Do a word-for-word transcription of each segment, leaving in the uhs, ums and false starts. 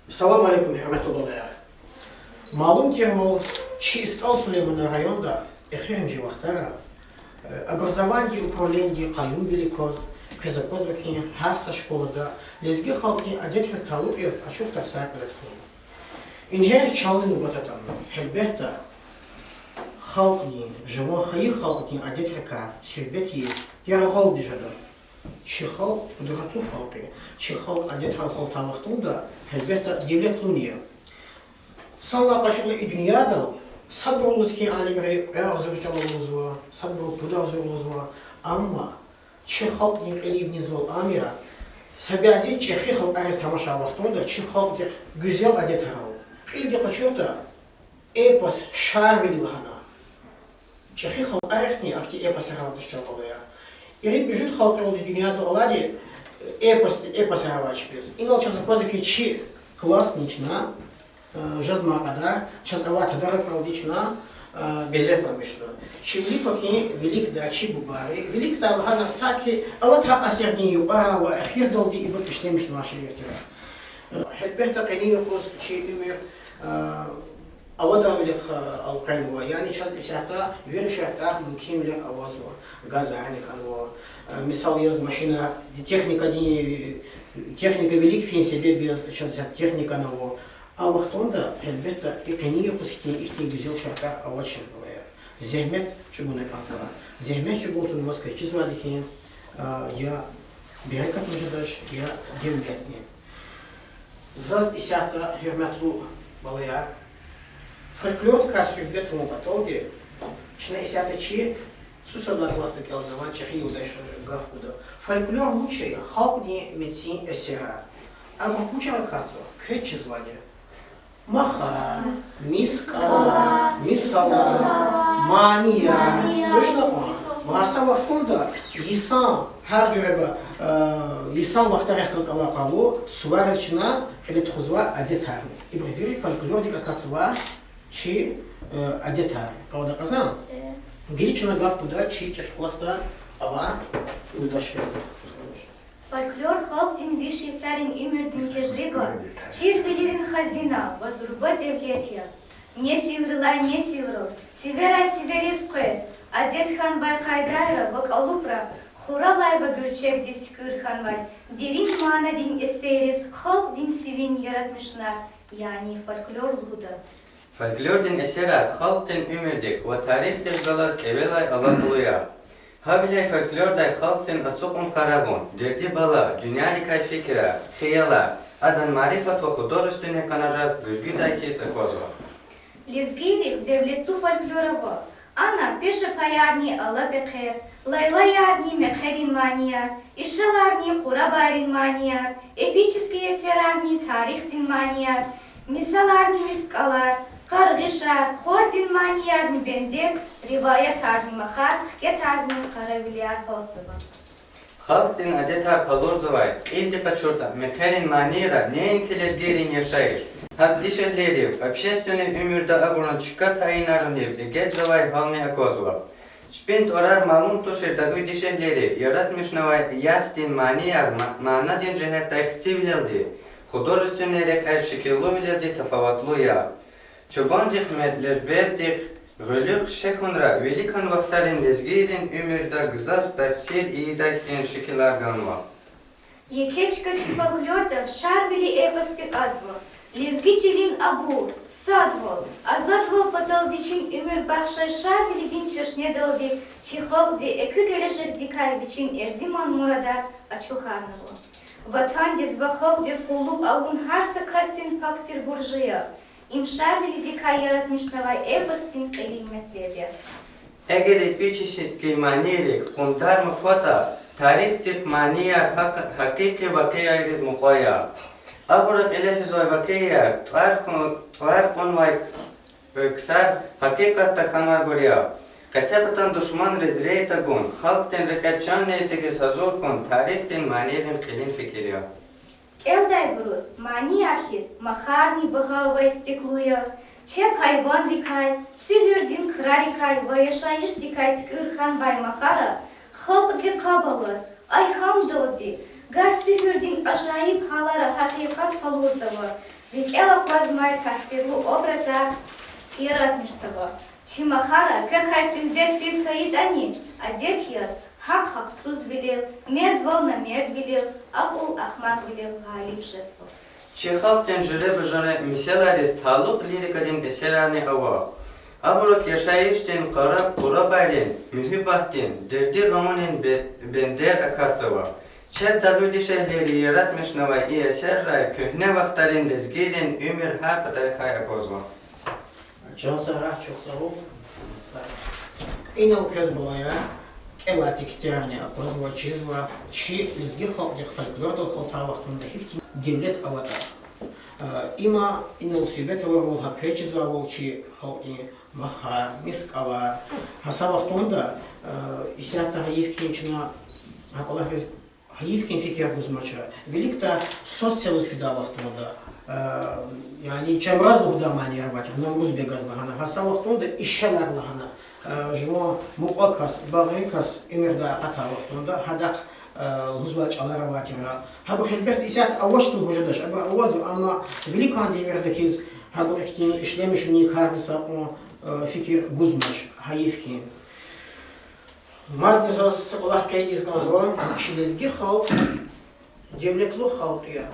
Салам алейкум, гьуьрметлу балаяр! Малум тирвал, чи СтӀал Сулейманан районда эхиримжи вахтара, э, образованидин управленидин къаюмвилик кваз, квез аквазва хьи, гьар са школада лезги халкьдин адетриз талукь яз ачух тарсар кьиле тухун. Ингье чални нубат атанва. Гьелбетда, халкьдин, жуван хайи халкьдин адетрикай суьгьбет ийиз яргъалди жеда. Чи халкь къудратлу халкь я. Чи халкь адетрал гьалтай вахтунда, гьелбетда, девлетлу я. Санлай къачурла, и дуьньядал садбуру лугьуз хьи, алимри кьве агъзур чӀал лугьузва, садбуру пуд агъзур лугьузва, амма чи халкьдин кьилив низвал ам я. Са бязи чӀехи халкьариз тамашай вахтунда, чи халкьдихъ гуьзел адетрал, кьилди къачуртӀа, эпос Шарвили лагьана. ЧӀехи халкьарихъни ахьтин эпосар авач, чан балаяр. Ирид-муьжуьд халкьаралди дуьньядал алайди эпос, эпосар авач чпиз. Инал чаз аквазва хьи, чи классни чна, э, жезмай кьадар, чаз авай тадаракралди чна, э, безетламишна. Чи вилик квай хьи, виликдай чи бубайри, виликдай лагьана, саки алатай асирдин юкьварай ва эхирдалди ибур кишнемишнавай шиир тир. Э, гьелбетда, къенин юкъуз чи уьмуьр, э, аваданвилихъ, э, элкъвенва, яни чаз исятда вири шартӀар мумкинвилер авазва, газарни хьанва. Э, мисал яз, машина, техникадин, техника вилик фин себеб яз чаз исятда техникани ава. А вахтунда, гьелбетда, и къенин юкъуз хьтин ихьтин гуьзел шартӀар авачир, балаяр. Зегьмет чӀугуна кӀанзава. Зегьмет чӀугун тавунмаз квез чизвайди хьи, а, я берекатни жедач, я девлетни. Заз исятда, гьуьрметлу балаяр, фольклордикай суьгьбет авун паталди, чна исятда чи цӀусад лагьай классда кӀелзавай чӀехи юлдашриз гаф гуда. Фольклор вуч я? Халкьдин мецин эсерар. Абур вучар акатзава, квез чизвайди я. Махар, мискӀалар, мисалар, манияр. Точно кьван. Ва са вахтунда йисан, гьар жуьреба, э, йисан вахтарихъ галаз алакъалу сувариз чна кьиле тухузвай адетарни. Ибур вири фольклордик акатзавай чи, э, адетар. Къавада кьазан? Гила чна гаф гуда чи чӀехи классда авай юлдашриз. Фольклор халкьдин виш йисарин уьмуьрдин тежриба, чирвилерин хазина ва зурба девлет я. Несилрилай несилрал, сиверай сивериз къвез, адет хьанвай къайдайра ва кӀалубра хуралай ва гуьрчегдиз туькӀуьр хьанвай дерин манадин эсерриз халкьдин сивин яратмишунар, яни фольклор лугьуда. Фольклордин эсерар халкьдин уьмуьрдихъ ва тарихдихъ галаз кӀевелай алакъалу я. Гьавиляй фольклордай халкьдин ацукьун-къарагъун, дерди-бала, дуьньядикай фикирар, хиялар, адан марифат ва художественный къанажат гуьзгуьдай хьиз аквазва. Лезгийрихъ девлетлу фольклор ава. Ана пешапаярни алапехъер, лайлаярни мехъерин манияр, ишеларни къурабайрин манияр, эпический эсерарни тарихдин манияр, мисаларни мискӀалар, къаргъишар, хвардин маниярни бендер, риваятарни махар, хкетарни къаравилияр гьалтзава. Халкьдин адетар къалурзавай, кьилди къачуртӀа, мехъерин манийра неинки лезгийрин яшайиш, гьакӀ дишегьлийрив, общественный уьмуьрда абурун чка тайинарунив эгечӀзавай гьални аквазва. Чпин тӀварар малум тушир тахьуй дишегьлийри яратмишнавай ясдин манияр ма-, манадин жигьетдай хцивилелди, художественный рекьяй шикиллувилелди тафаватлу я. Чубандихъ, мелебердихъ, гъуьлуьхъ шехьунра виликан вахтарин лезгийрин уьмуьрда гзаф таъсир ийидай хьтин шикилар ганва. Еке чка чи фольклорда Шарвили эпосди кьазва. Лезги чилин абур, садвал, азадвал патал вичин уьмуьр бахшай Шарвилидин чешнедалди чи халкьди экуь гележегдикай вичин эрзиман мурадар ачухарнава. Ватандиз ва халкьдиз къуллугъ авун гьар са касдин пак тир буржи я. Им Шарвилидикай яратмишнавай эпосдин кьилин метлеб я. Эгер эпический манийрихъ къунтармир кватӀа, тарихдихъ манияр гьакъ-, гьакъикъи вакъиайриз мукьва я. Абуру кьиле физвай вакъиаяр, тӀвар хьун-, тӀвар кьунвай ксар гьакъикъат тахьанвайбур я. Къецепатан душманриз рейд тагун, халкьдин рекье чанни эцигиз гьазур хьун тарихдин манийрин кьилин фикир я. КӀелдайбуруз манияр хьиз, махарни багьа ва истиклу я, чеб гьайванрикай, суьгьуьрдин крарикай ва яшайишдикай туькӀуьр хьанвай махара халкьди къаб алаз, айгьамдалди, гар суьгьуьрдин ажайиб гьалара гьакъикъат къалурзава, РикӀел аквазмай таъсирлу образар яратмишзава. Чи махара квекай суьгьбет физ хьайитӀани, адет яз, гьакъ-гьакъсузвилел, мердвал намердвилел, акьул-ахмакьвилел гъалиб жезва. Чи халкьдин жуьреба-жуьре мисалриз талукь лирикадин эсерарни ава. Абурук яшайишдин къараб-къурабайрин, муьгьуьббатдин, дерди-гъамунин бе-, бендер акатзава. Чеб дагъви дишегьлийри яратмишнавай и эсеррай куьгьне вахтарин лезгийрин уьмуьр гьар патарихъай аквазва. Чан сагърай, чухсагъул. Инал квез, балаяр, кӀелай текстарни аквазва, чизва чи лезги халкьдихъ фольклордал гьалтай вахтунда гьихьтин девлет аватӀа. Има инал суьгьбет авурвал, гьа квез чизвайвал, чи халкьдин махар, мискӀалар. Гьа са вахтунда исятда гьайиф хьи чна гьа кӀвалахриз гьайиф хьи фикир гузмач. Виликдай соцсетьдиз фидай вахтунда, яни чамраз лугьудай манияр аватир, Наврузбегаз лагьана, гьа са вахтунда ишелар лагьана, жуван мукьва кас, багъри кас уьмуьрдай акъатай вахтунда гьадахъ лугьузвай чӀалар авайтир. Гьабур гьелбетда исятда авачтӀани гьужадач, абур авазва, амма виликан девирда хьиз гьабур ихьтин ишлемишунин кардиз акьван фикир гузмач, гьайиф хьи. Мадни заз са кӀвалах къейдиз кӀанзава, чи лезги халкь девлетлу халкь я.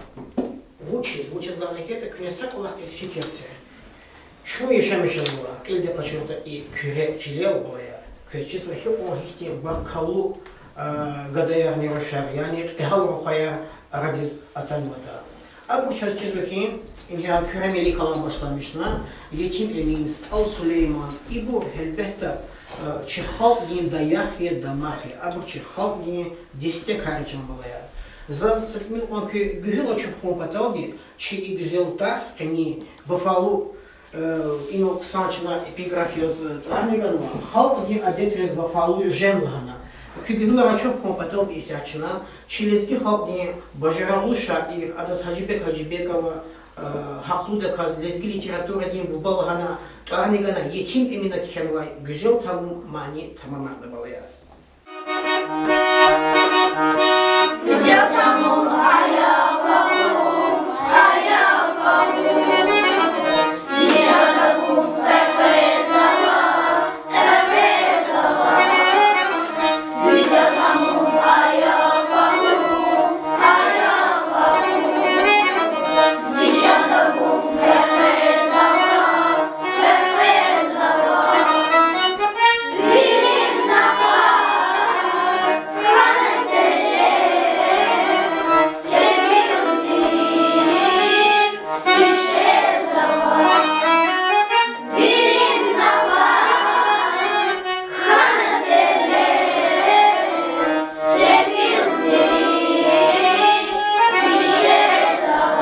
Вучиз, вучиз лагьайтӀа, куьне са кӀвалахдиз фикир це. Чун яшамиш жезва, кьилди къачуртӀа, и Куьре чилел, балаяр. Квез чизва гьикьван гьихьтин баркаллу гадаярни рушар, яни кьегьал рухваяр арадиз атанватӀа. Абур чаз чизва хьи, ингье Куьре Меликалай башламишна, Етим Эмин, СтӀал Сулейман, ибур гьелбетда чи халкьдин даях я, дамах я, абур чи халкьдин дестекар я, чан балаяр. Заз са тӀимил кьван куь гуьгьуьл ачух хьун паталди, чи и гуьзел тарс къени, вафалу, инал хъсан чна эпиграф яз тӀварни ганва, халкьдин адетриз вафалу жен лагьана. Куь гуьгьуьлар ачух хьун паталди исятда чна чи лезги халкьдин бажарагълу шаир, адаз Гьажибег Гьажибегова, гьахълудаказ лезги литературадин буба лагьана тӀварни гана, Етим Эмина кхьенвай гуьзел тамун мани тамамарда, балаяр. Гуьзел тамун ая фагьум, ая фагьум, зи чанда гум къекъвезава, къекъвезава. Гуьзел тамун ая фагьум, ая фагьум, зи чанда гум къекъвезава, къекъвезава. Вирин накъвар хьана селер, сефилдик ишезава. Вирин накъвар хьана селер, сефилдик ишезава.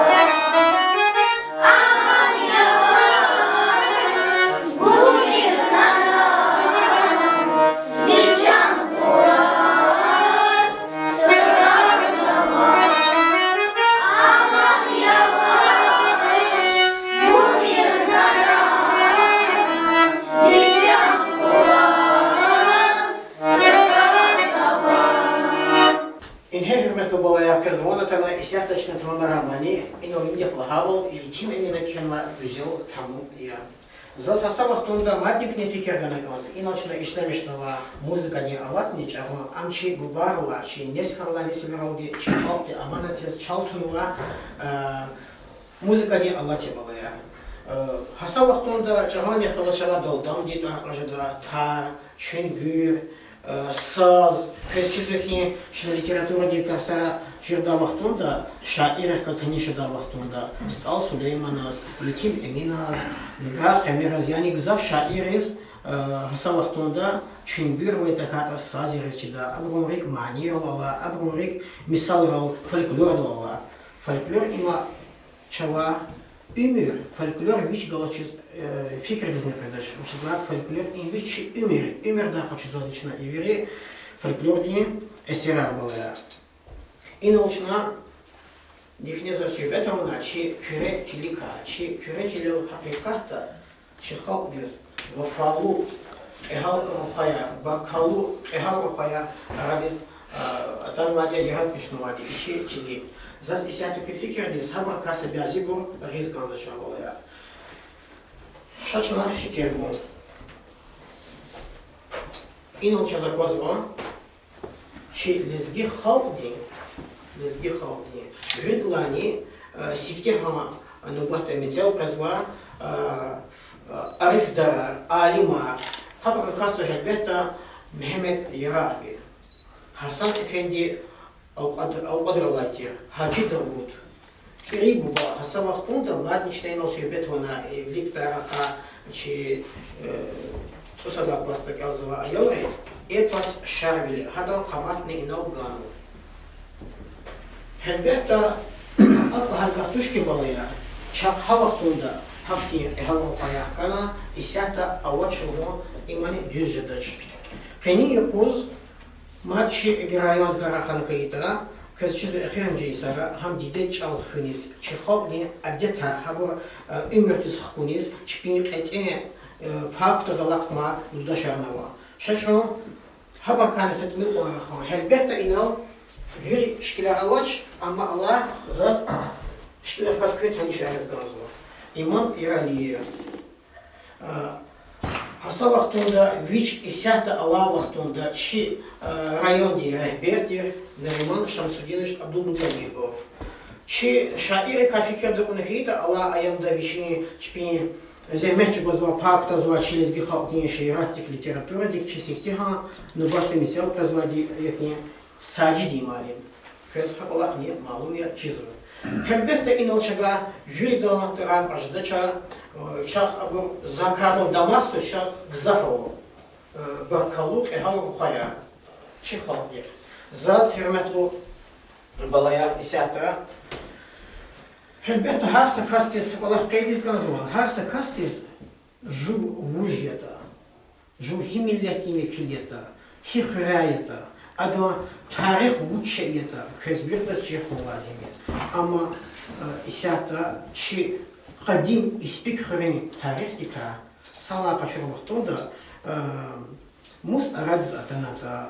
Аман яваш, гумир хьана, зи чан къураз цӀраз ава. Аман яваш, гумир хьана, зи чан къураз цӀраз ава. Ингье, гьуьрметлу балаяр, квез ван атана исятда чна тамамарай мани, инал винидихъ лагьайвал, Етим Эмина кхьенвай гуьзел тамун я. Заз гьа са вахтунда мадни куьне фикир гана кӀанзава, инал чна ишлемишнавай музыкадин алатни чӀагъун, ам чи бубайрилай, чи несилрилай несилралди чи халкьдин аманат яз чал тунвай музыкадин алат я, балаяр. Гьа са вахтунда чӀагъанни галачава далдамдин тӀвар кьаз жеда, тар, чуьнгуьр, саз, квез чизва хьи, чна литературадин тарсара чирдай вахтунда, шаиррихъ галаз таниш жедай вахтунда, СтӀал Сулейманаз, Етим Эминаз, Гагь Къемераз, яни гзаф шаирриз гьа са вахтунда чуьнгуьр авай тахьайтӀа саз ийиз чида, абурун рикӀ манийрал алай, абурун рикӀ мисалрал, фольклордал алай. Фольклор има чавай уьмуьр, фольклор вич галачиз фикирдизни къведач, вучиз лагьайтӀа фольклор им вич чи уьмуьр, уьмуьрдай къачузвайди чна и вири фольклордин эсерар, балаяр. Инал чна дихьни за суьгьбет авуна чи Куьре чиликай, чи Куьре чилел гьакъикъатда чи халкьдиз вафалу, кьегьал рухваяр, баркаллу, кьегьал рухваяр арадиз, а, Атанвайди я, яратмишнавайди я чи чили. Заз исятда куь фикирдиз гьабурукай са бязибур гъиз кӀанзава, чан балаяр. Ша чна фикир гун. Инал чаз аквазва чи лезги халкьдин, лезги халкьдин виридалайни, э, сифтегьан нубатда мецел къвезвай, э, э, арифдарар, алимар, гьабурукай кас я, гьелбетда, Мегьамед Ярагъви, Гьасан эфенди Алкьвад-, Алкьвадралай тир, Гьажи Давуд, КӀирий буба. Гьа са вахтунда мадни чна инал суьгьбет авуна, э, вилик тарахай чи, э, цӀусад лагьай классда кӀелзавай аялри эпос Шарвили, гьадан къаматни инал ганва. Гьелбетда, акӀ лагьай гаф туш хьи, балаяр, чахъ гьа вахтунда гьахьтин кьегьал рухваяр хьана, исятда авач лугьун имни дуьз жедач. Къенин юкъуз мад чи районда крар хьана хьайитӀа, квез чизва, эхиримжи йисара гьам дидед чӀал хуьниз, чи халкьдин адетар гьабур, э, уьмуьрдиз хкуниз, чпин кьетӀен, э, пай кутаз алахъна юлдашарни ава. Ша чун гьабурукайни са тӀимил кьван рахун. Гьелбетда, инал вири шикилар авач, амма Аллагь заз шикилрикай куьн танишариз кӀанзава. Иман Яралиев. Э, гьа са вахтунда вич, исятда алай вахтунда чи, э, райондин регьбер тир Нариман Шамсудинович Абдулмуталибов. Чи шаиррикай фикирда кьуна хьайитӀа, алай аямда вичин чпин зегьмет чӀугвазвай, пай кутазвай чи лезги халкьдин шииратдик, литературадик чи сифтегьан нубатда мецел къвезвайди ятӀани Сажидин муаллим. Квез гьа кӀвалахни малум я, чизва. Гьелбетда, инал чавай виридан тӀварар кьаз жедач, э, чахъ абур за кардал дамахзава, чахъ гзаф ава, э, баркаллу кьегьал рухваяр чи халкьдихъ. Заз, гьуьрметлу балаяр, исятда, гьелбетда, гьар са касдиз са кӀвалах къейд ийиз кӀанзава, гьар са касдиз жув вуж ятӀа, жув гьи миллетдин векил ятӀа, гьи хуьряй ятӀа, адан тарих вуч шей ятӀа, квез виридаз чир хьун лазим я. Амма, э, исятда чи къадим Испик хуьруьн тарихдикай санлай къачур вахтунда, э, мус арадиз атанатӀа,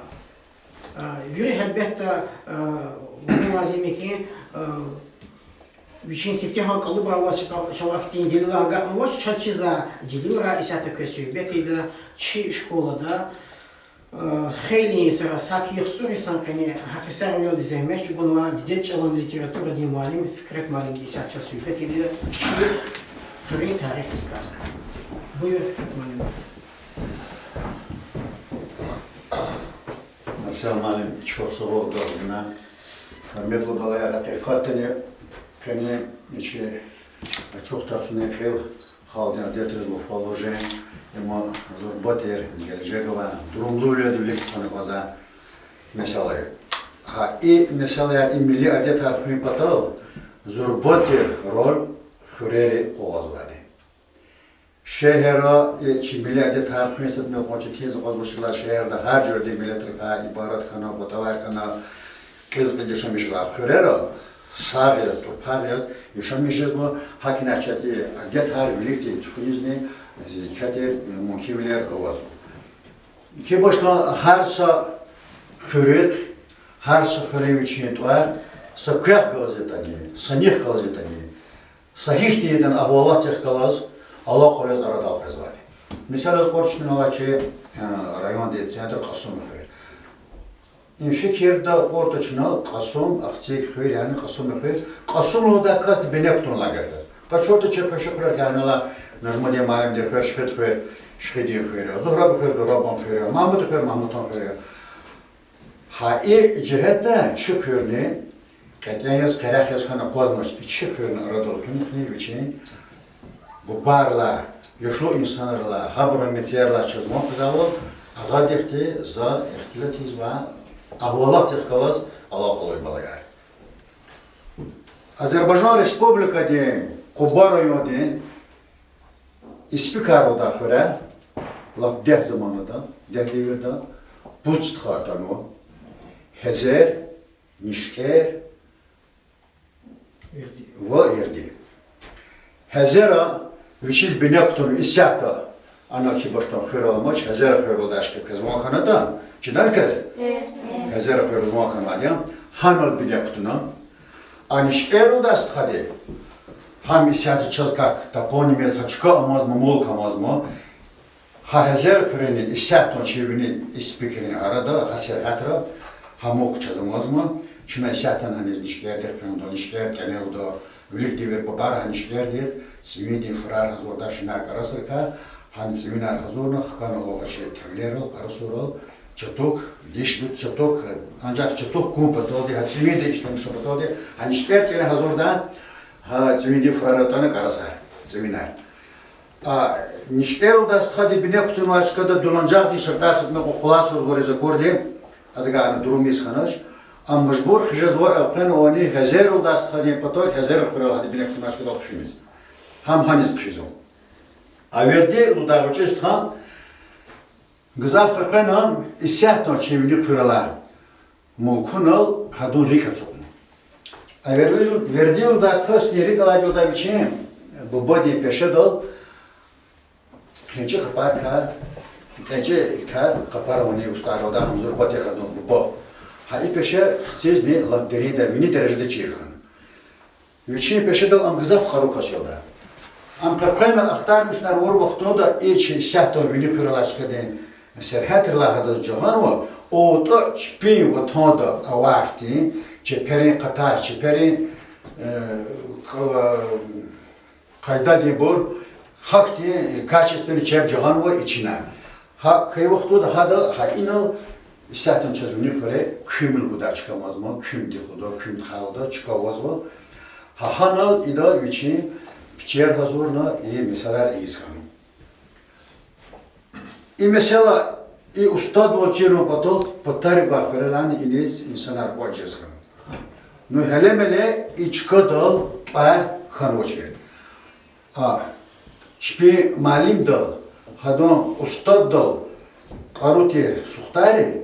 э, вири, гьелбетда, э, вун лазим я хьи, э, вичин сифтегьан кӀалубра аваз чаз чалай хьтин делилар агакьнавач, чаз чизвай делилрай исятда квез суьгьбет ийида, чи школада, э, хейлин йисара, сад-кӀвалах цӀуд йисан къене гьа Кьисарвилелди зегьмет чӀугунвай дидед чӀалан литературадин муаллим Фикрет муаллимди исятда чаз суьгьбет ийида чи хуьруьн тарихдикай. Буюр, Фикрет муаллим. Марсел муаллим, чухсагъ хьухь гаф гана. Гьуьрметлу балаяр, гьакъикъатдани, къенин чи ачух тарцунин кьил халкьдин адетриз лугьуз жен, им зурба тир гележег авай, дуьрумлувилелди вилик тухвана кӀанзавай месэла я. Гьа и месэлаяр, и милли адетар хуьн патал зурба тир роль хуьрери къугъвазвайди. Шегьерра, э, чи милли адетар хуьн са тӀимил кьван четин я, къвезвай чилел шегьерда гьар жуьредин миллетрикай ибарат хьана, кӀватӀалар хьана, кьил-кьилди яшамиш жезвай. Хуьрера сагъ яз, тупагъ яз яшамиш жезва, гьакӀни чаз и адетар виликди тухунизни, зи кятер, э, мумкинвилер авазва. Икьван башла, гьар са хуьруьхъ, гьар са хуьре вичин тӀвар, са квехъ галаз ятӀани, са нихъ галаз ятӀани, са гьихьтин ятӀани агьвалатдихъ галаз алакъу яз арадал къвезвайди. Мисал яз кьуртӀа чна алай чи, э, райондин центр Кьасумхуьр. И фикирда кьуртӀа чна Кьасум, Ахцегь хуьр, яни Кьасумхуьр, Кьасум лугьудай касди бине кутунвайди я. КъачуртӀа чи къуьн хуьрер, яни алай Нажмудин муаллимдин хуьр, Шихидхуьр, Шихидин хуьр я, Зугьраб хуьр, Зугьрабан хуьр я, Магьмуд хуьр, Магьмудан хуьр я. Гьа и жигьетдай чи хуьрни кьетӀен яз, къерех яз хьана акъвазмач, и чи хуьрни арадал гъунихъни вичин бубайрилай, яшлу инсанрилай, гьабурун мецерилай чаз ван къвезвайвал, агъадихъди за ихтилат ийизвай агьвалатдихъ галаз алакъа авай, балаяр. Азербайжан Республикадин Къуба райондин Испикар лугьудай хуьре лап дегь заманда, дегь девирда пуд стха атанва: Гьезер, НишкӀер ва Ирди. Гьезера вичиз бине кутунва исятда, ана хьи башдан хуьр аламач, Гьезера хуьр лугьудай чка квез ван хьанатӀа, Чидани квез? Гьезер хуьр лугьун хьанвайди я, гьанал бине кутуна. А НичкӀерилдай стхади, гьам исятда чаз как топоним яз, гьа чка амазма, мулк амазма. Гьа Гьезер хуьрени исятда чи вини Испикрин арада, гьа сергьятра, гьа мулк чаз амазма. Чна исятда гьаниз НичкӀердихъ фенда, НичкӀер кӀенелда, вилик девир папар гьа НичкӀердихъ цӀивиндин фурар гьазурда шумяй кӀарасрикай, гьана цӀивинар гьазурна, хкана огъачи тевлерал, кӀарасурал, чатук, лишбуд чатук, анжах чатук гун паталди, гьа цӀивинда ишлемишун паталди, гьа НичкӀер кӀене гьазурда, гьа цӀивиндин фурар атӀана кӀарасар, цӀивинар. А НичкӀерилдай стхади бине кутунвай чкада дуланажагъдин шартӀар сатна кьулахзавайбуруз акурди, адакай ана дурумиз хьанач, ам мажбур хъижезва элкъвена авани Гьезерилдай стхадин патал Гьезер хуьрел гьади бине кутунвай чкадал хъфиниз. Гьам гьаниз хъфизва. А верди лугьудай гъвечӀи стха гзаф къекъвена исятда чи вини хуьрелай мулкунал гьадан рикӀ ацукьна. А верди, верди лугьудай касдин рикӀ алайди лугьудай вичин бубадин пешедал кьенчӀи къапарикай, кьенчӀикай къапар авунин устӀарвалдай Гьамзурба тир гьадан буба. Гьа и пеше хцизни лап дериндай, вини дережада чир хьана. Вичин пешедал ам гзаф къару кас жеда. Ам къекъвена ахтармишунар авур вахтунда и чи исятда вини хуьрелай чкадин сергьятрилай гьадаз жагъанва, о, тӀа чпин ватанда авай хьтин, чперин къатар, чперин, э, к-, къайдадинбур, гьахьтин качествени чеб жагъанва ичинай. Гьа хьайи вахтунда гьада, гьа инал исятда чаз вини хуьре куьмни гудай чка амазма, куьмдихъ лугьуда, куьмдихъ лугьуда чка авазва. Гьа гьанал ида вичин пичер гьазурна, и месэлаяр ийиз хьана. И месэла, и устадвал чирун патал патарив гвай хуьрерани иниз инсанар кӀватӀ жез хьана. Ну, гьеле-меле и чкадал тӀвар хьанвачир. А чпин муаллимдал, гьадан устаддал кьару тир сухтари,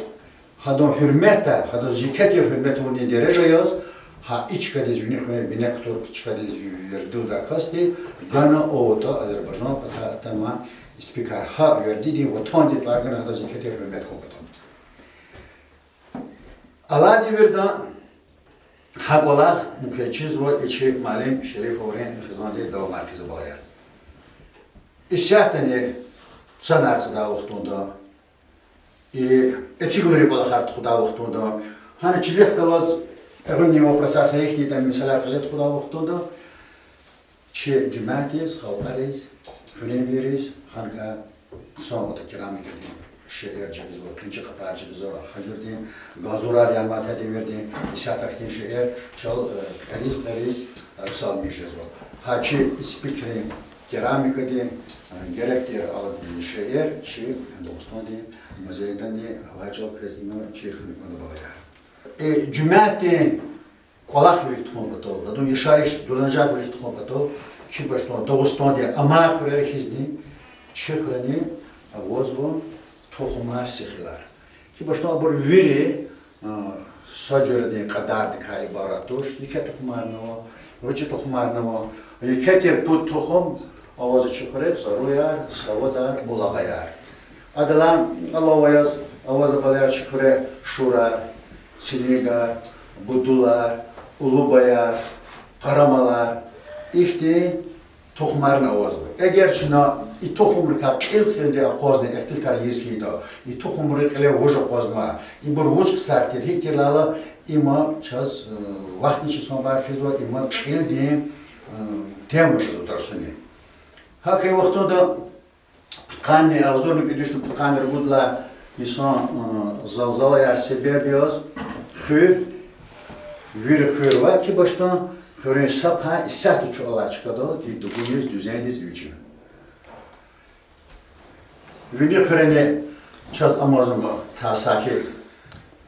гьадан гьуьрметдай, гьадаз еке тир гьуьрмет авунин дережа яз, гьа и чкадиз, вини хуьре бине кутур чкадиз вердилдай касди гана, о, тӀа Азербайжан патай атанвай Испикар, гьа вердидин ватандин тӀвар гана гьадаз еке тир гьуьрмет хьун патал. Алай девирда гьа кӀвалах чизва и чи муаллим Шерифоврин хизандин давамар хьиз, балаяр. Исятдани цанар цадай вахтунда, и эцигунрин кӀвалахар тухудай вахтунда, гьана чилихъ галаз эгъуьнни вопросар са ихьтин ятӀани месэлаяр кьиле тухудай вахтунда, чи жемятдиз, халкьариз, хуьруьнвийриз гьанкӀа хъсан ата керамикадин шейэр жагъизва, кьенчӀи къапар жагъизва, гьа жуьредин глазурар янвай девирдин, исятда хьтин шейэр чал, э, кьериз-кьериз, э, салмиш жезва. Гьа чи Испикрин керамикадин, э, герек тир а шейэр чи Дагъустандин музейдани авай чӀал квез има чир хьана кӀанда, балаяр. Э, жемятдин кӀвалах вилик тухун патал, гьадан яшайиш дуланажагъ вилик тухун патал, чи башдан Дагъустандин амай хуьрера хьизни, чи хуьрени авазва тухумар, сихилар. Чи башдан абур вири, а, са жуьредин кьадардикай ибарат туш, еке тухумарни ава, гъвечӀи тухумарни ава, еке тир пуд тухум авазва чи хуьре: ЦӀаруяр, Савадар, Булагъаяр. Адалай алава яз авазва, балаяр, чи хуьре Шурар, Цилигар, Будулар, Улубаяр, Къарамалар, ихьтин тухумарни авазва. Эгер чна и тухумрикай кьил-кьилди акъвазна, ихтилатар ийиз хьайитӀа, и тухумрин кьиле вуж акъвазна, ибур вуж ксар тир, гьихьтинлайла, има чаз, э, вахтни чаз санбар физва, има кьилдин, э, тема жезва тарсуни. ГьакӀ хьайи вахтунда пудкъанни агъзурни кӀуьд вишни пудкъанни ругуд лагьай йисан, э, залзалаяр себеб яз хуьр, вири хуьр ва чи башдан хуьруьн са пай исятда чун алай чкадал и дугуниз, дуьзендиз эвичӀна. Вини хуьрени чаз амазма та саки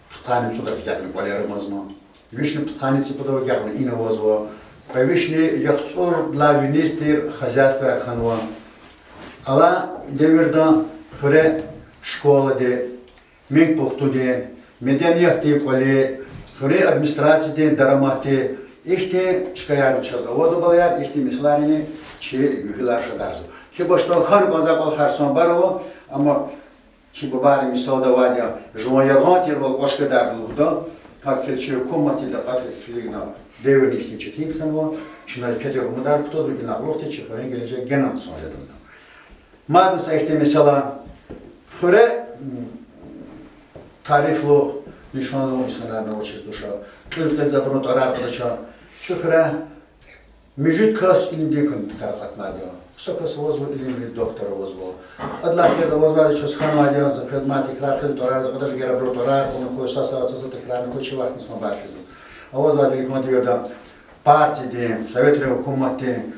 пудкъанни цӀудав агакьна кӀвалер амазма. Вишни пудкъанни цӀипуд агакьна ина авазва. Кьве вишни яхцӀурдалай виниз тир хозяйствояр хьанва. Алай девирда хуьре школади, мин пухтуди, медениятдин кӀвали, хуьруьн администрациядин дараматди, ихьтин чкаяр чаз авазва, балаяр, ихьтин месэлайрини чи гуьгьуьлар шадарзава. Чи башдан хьана кӀанзавай кӀвалахар санбар ава, амма Чи бубайрин мисалда авайди я, жуван яргъан тирвал кӀвач гадарда лугьуда, гьакӀ хьайила чи гьукуматди дакъатриз килигна, девирни ихьтин четин хьанва, чна кьиле умудар кутазва, инал кьулухъди чи хуьруьн гележег генани хъсан жеда лагьана. Мад са ихьтин месэла, хуьре, м, тарифлу, лишанлу инсанарни авачиз туш, кьил-кьилиз абурун тӀварар кьадач. Чи хуьре муьжуьд кас илимдин кандидатар акъатнавайди я. Са кас авазва илимрин доктор авазва. Адалай кьилди авазвайди чаз хьанвайди я, за квез мад тикрар хъийида, тӀварар за кьадач, эгер абуру тӀварар кьуна хьуй, са, са, са, са тикрар хьуй, чи вахт мисман бархизва. Авазвайди икьван девирда партиядин, советрин гьукуматдин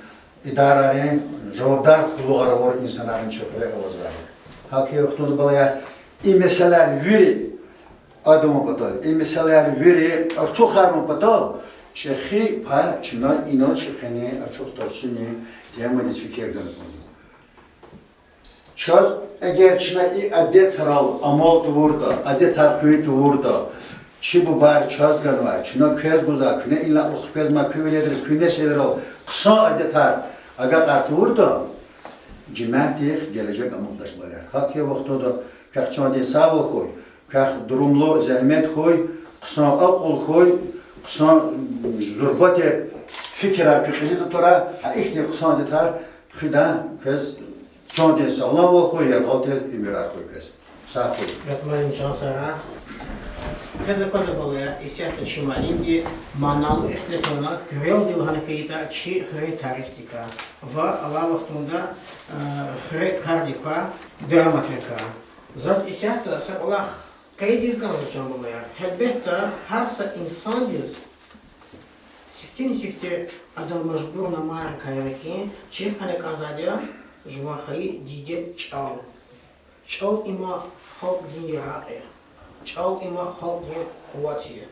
идарайрин жавабдар къуллугъар авур инсанарни чи хуьре авазвайди я. ГьакӀ хьайила вахтунда, балаяр, и месэлаяр вири адан патал, и месэлаяр вири артухарун патал чӀехи пай чна инал чи къене ачух тавсунин темадиз фикир гана кӀанда. Чаз, эгер чна и адетрал амал тавуртӀа, адетар хуьн тавуртӀа, чи бубайри чаз ганвай, чна квез гузвай, куьне инлай кьулухъ хквезмай куь веледриз, куь несилрал хъсан адетар агакьар тавуртӀа, жемятдихъ гележег амукьдач, балаяр. ГьакӀ хьайила вахтунда квехъ чандин сагъвал хьуй, квехъ дурумлу зегьмет хьуй, хъсан акьул хьуй, хъсан, м, зурба тир фикирар куь кьилиз атурай, гьа ихьтин хъсан адетар хуьдай квез чандин сагъламвал хьуй, яргъал тир уьмуьрар хьуй квез. Сагъ хьуй. Гатмарин чан сагърай. Квез аквазва, балаяр, исятда чи муаллимди маналу ихтилат авуна, куьрелди лагьана хьайитӀа, чи хуьруьн тарихдикай ва алай вахтунда, э, хуьре кардик квай драматрикай. Заз исятда са кӀвалах къейд ийиз кӀанзава, чан балаяр. Гьелбетда, гьар са инсандиз сифтени-сифте адан мажбурнамайрикай ягъикин чир хьана кӀанзавайди я жуван хайи диде чӀал. ЧӀал им я халкьдин яракь я. ЧӀал им я халкьдин къуват я.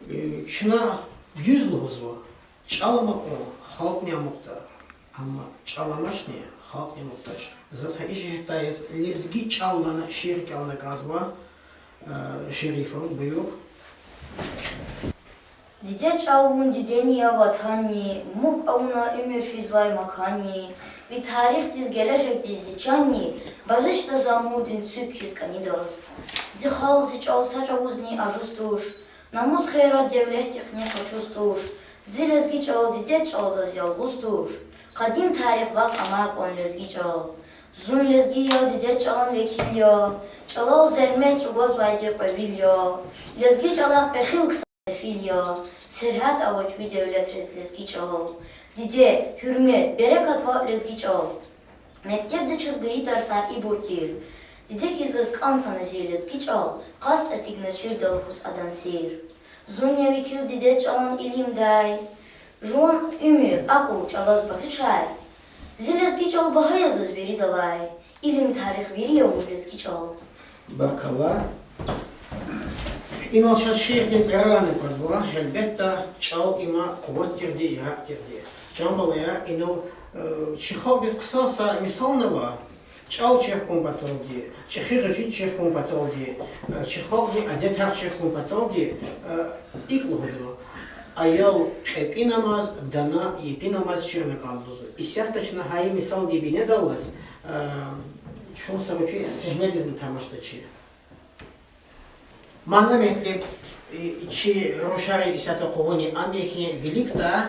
Э, чна дуьз лугьузва, чӀал амукьун халкьни амукьда, амма чӀал амачни халкьни амукьдач. Заз гьа и жигьетдай яз Лезги чӀал лагьана шиир кӀелна кӀанзава, э, Шерифов, буюр. Диде чӀал, вун дидени я, ватанни, мук авуна уьмуьр физвай маканни, ви тарихдиз, гележегдиз зи чанни, багъишда за амудин цуьк хьиз кӀанидаз. Зи халкь, зи чӀал са чӀавузни ажуз туш, намус, гъейрат девлетдихъни къачуз туш, зи лезги чӀал, диде чӀал заз ялгъуз туш, къадим тарих вакь амай кьван лезги чӀал. Зун лезги я, диде чӀалан векил я, чӀалал зегьмет чӀугвазвайди кьве вил я, лезги чӀалахъ пехил ксар сефил я, сергьят авач ви девлетриз, лезги чӀал. Диде, гьуьрмет, берекат ваъ, лезги чӀал. Мектебда чаз гайи тарсар ибур тир. Диде хьиз заз кӀан хьана зи лезги чӀал, къаст эцигна чирдал хуьз адан сир. Зун я векил диде чӀалан илимдай, жуван уьмуьр, акьул чӀалаз бахшай. Зи лезги чӀал багьа я заз виридалай, илим, тарих вири я вун, лезги чӀал. Баркалла. Инал чаз шиирдин цӀерарни аквазва, гьелбетда, чӀал им я къуват тирди, яракь тирди. Чан балаяр, инал, э, чи халкьдиз хъсан са мисални ава, чӀал чир хьун паталди, чӀехи гъвечӀи чир хьун паталди, э, чи халкьдин адетар чир хьун паталди, э, икӀ лугьуда: аял кьепӀинамаз, дана епинамаз чирна кӀанда лугьузва. Исятда чна гьа и мисалдин бинедаллаз, э, чун са ручи сегьнедизни тамашда чи. Мана-метлеб, э, чи рушари исятда къугъуни ам я хьи, виликдай,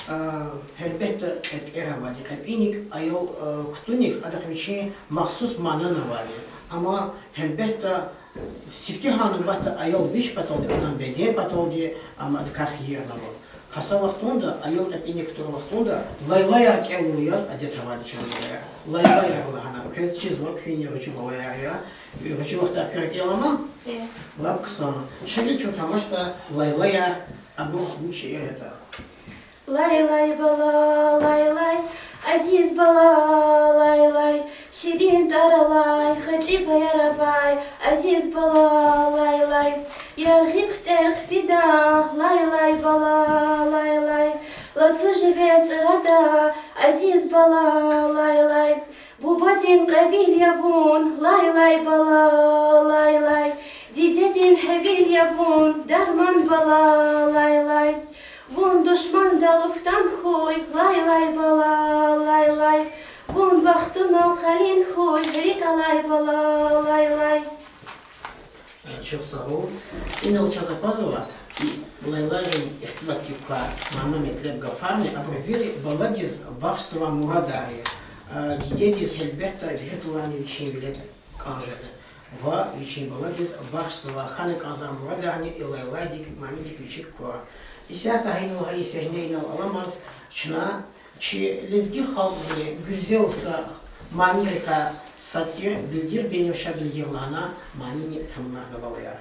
э, гьелбетда, кьепӀер авайди, кьепӀиник аял, э, кутуник адахъ вичин махсус манани авайди. Амма, гьелбетда, сифтегьан нубатда аял вич паталди, адан беден паталди, ам адакай хийирни ава. Гьа са вахтунда, аял кьепӀиник кутур вахтунда, лайлаяр кӀелун яз адет авайди, чан балаяр. Лайлаяр лагьана, квез чизва, куьн гъвечӀи балаяр я. ГъвечӀи вахтар куьн кӀелама? Лап хъсан. Чна чун тамашда лайлаяр, абур вуч шиир ятӀа. Лайлай бала, лайлай, азиз бала, лайлай, ширин тӀвар алай, гъвечӀи паяр авай, азиз бала, лайлай, яргъи хъуьцӀер хъфида, лайлай бала, лайлай, лацу живер цӀрада, азиз бала, лайлай, бубадин кьве вил я вун, лайлай бала, лайлай, дидедин гьевил я вун, дарман бала, лайлай, вун душмандал уфтан хьуй, лайлай бала, лайлай, вун бахтунал Лалин хьуй, вири кӀалай бала, лайлай. Чухсагъул. Инал чаз аквазва и лайлайрин ихтилатдик квай мана-метлеб, гафарни, абуру вири баладиз бахшзавай мурадар я. Дидедиз, гьелбетда, вегьидалайни вичин велед кӀан жеда. Ва вичин баладиз бахшзавай, хьана кӀанзавай мурадарни и лайлайдик, манидик вичик ква. Исятда гьа инал, гьа и сегьне инал аламаз чна чи лезги халкьдин гуьзел са манийрикай сад тир Билдир беневша билдир лагьана манини тамамарда, балаяр.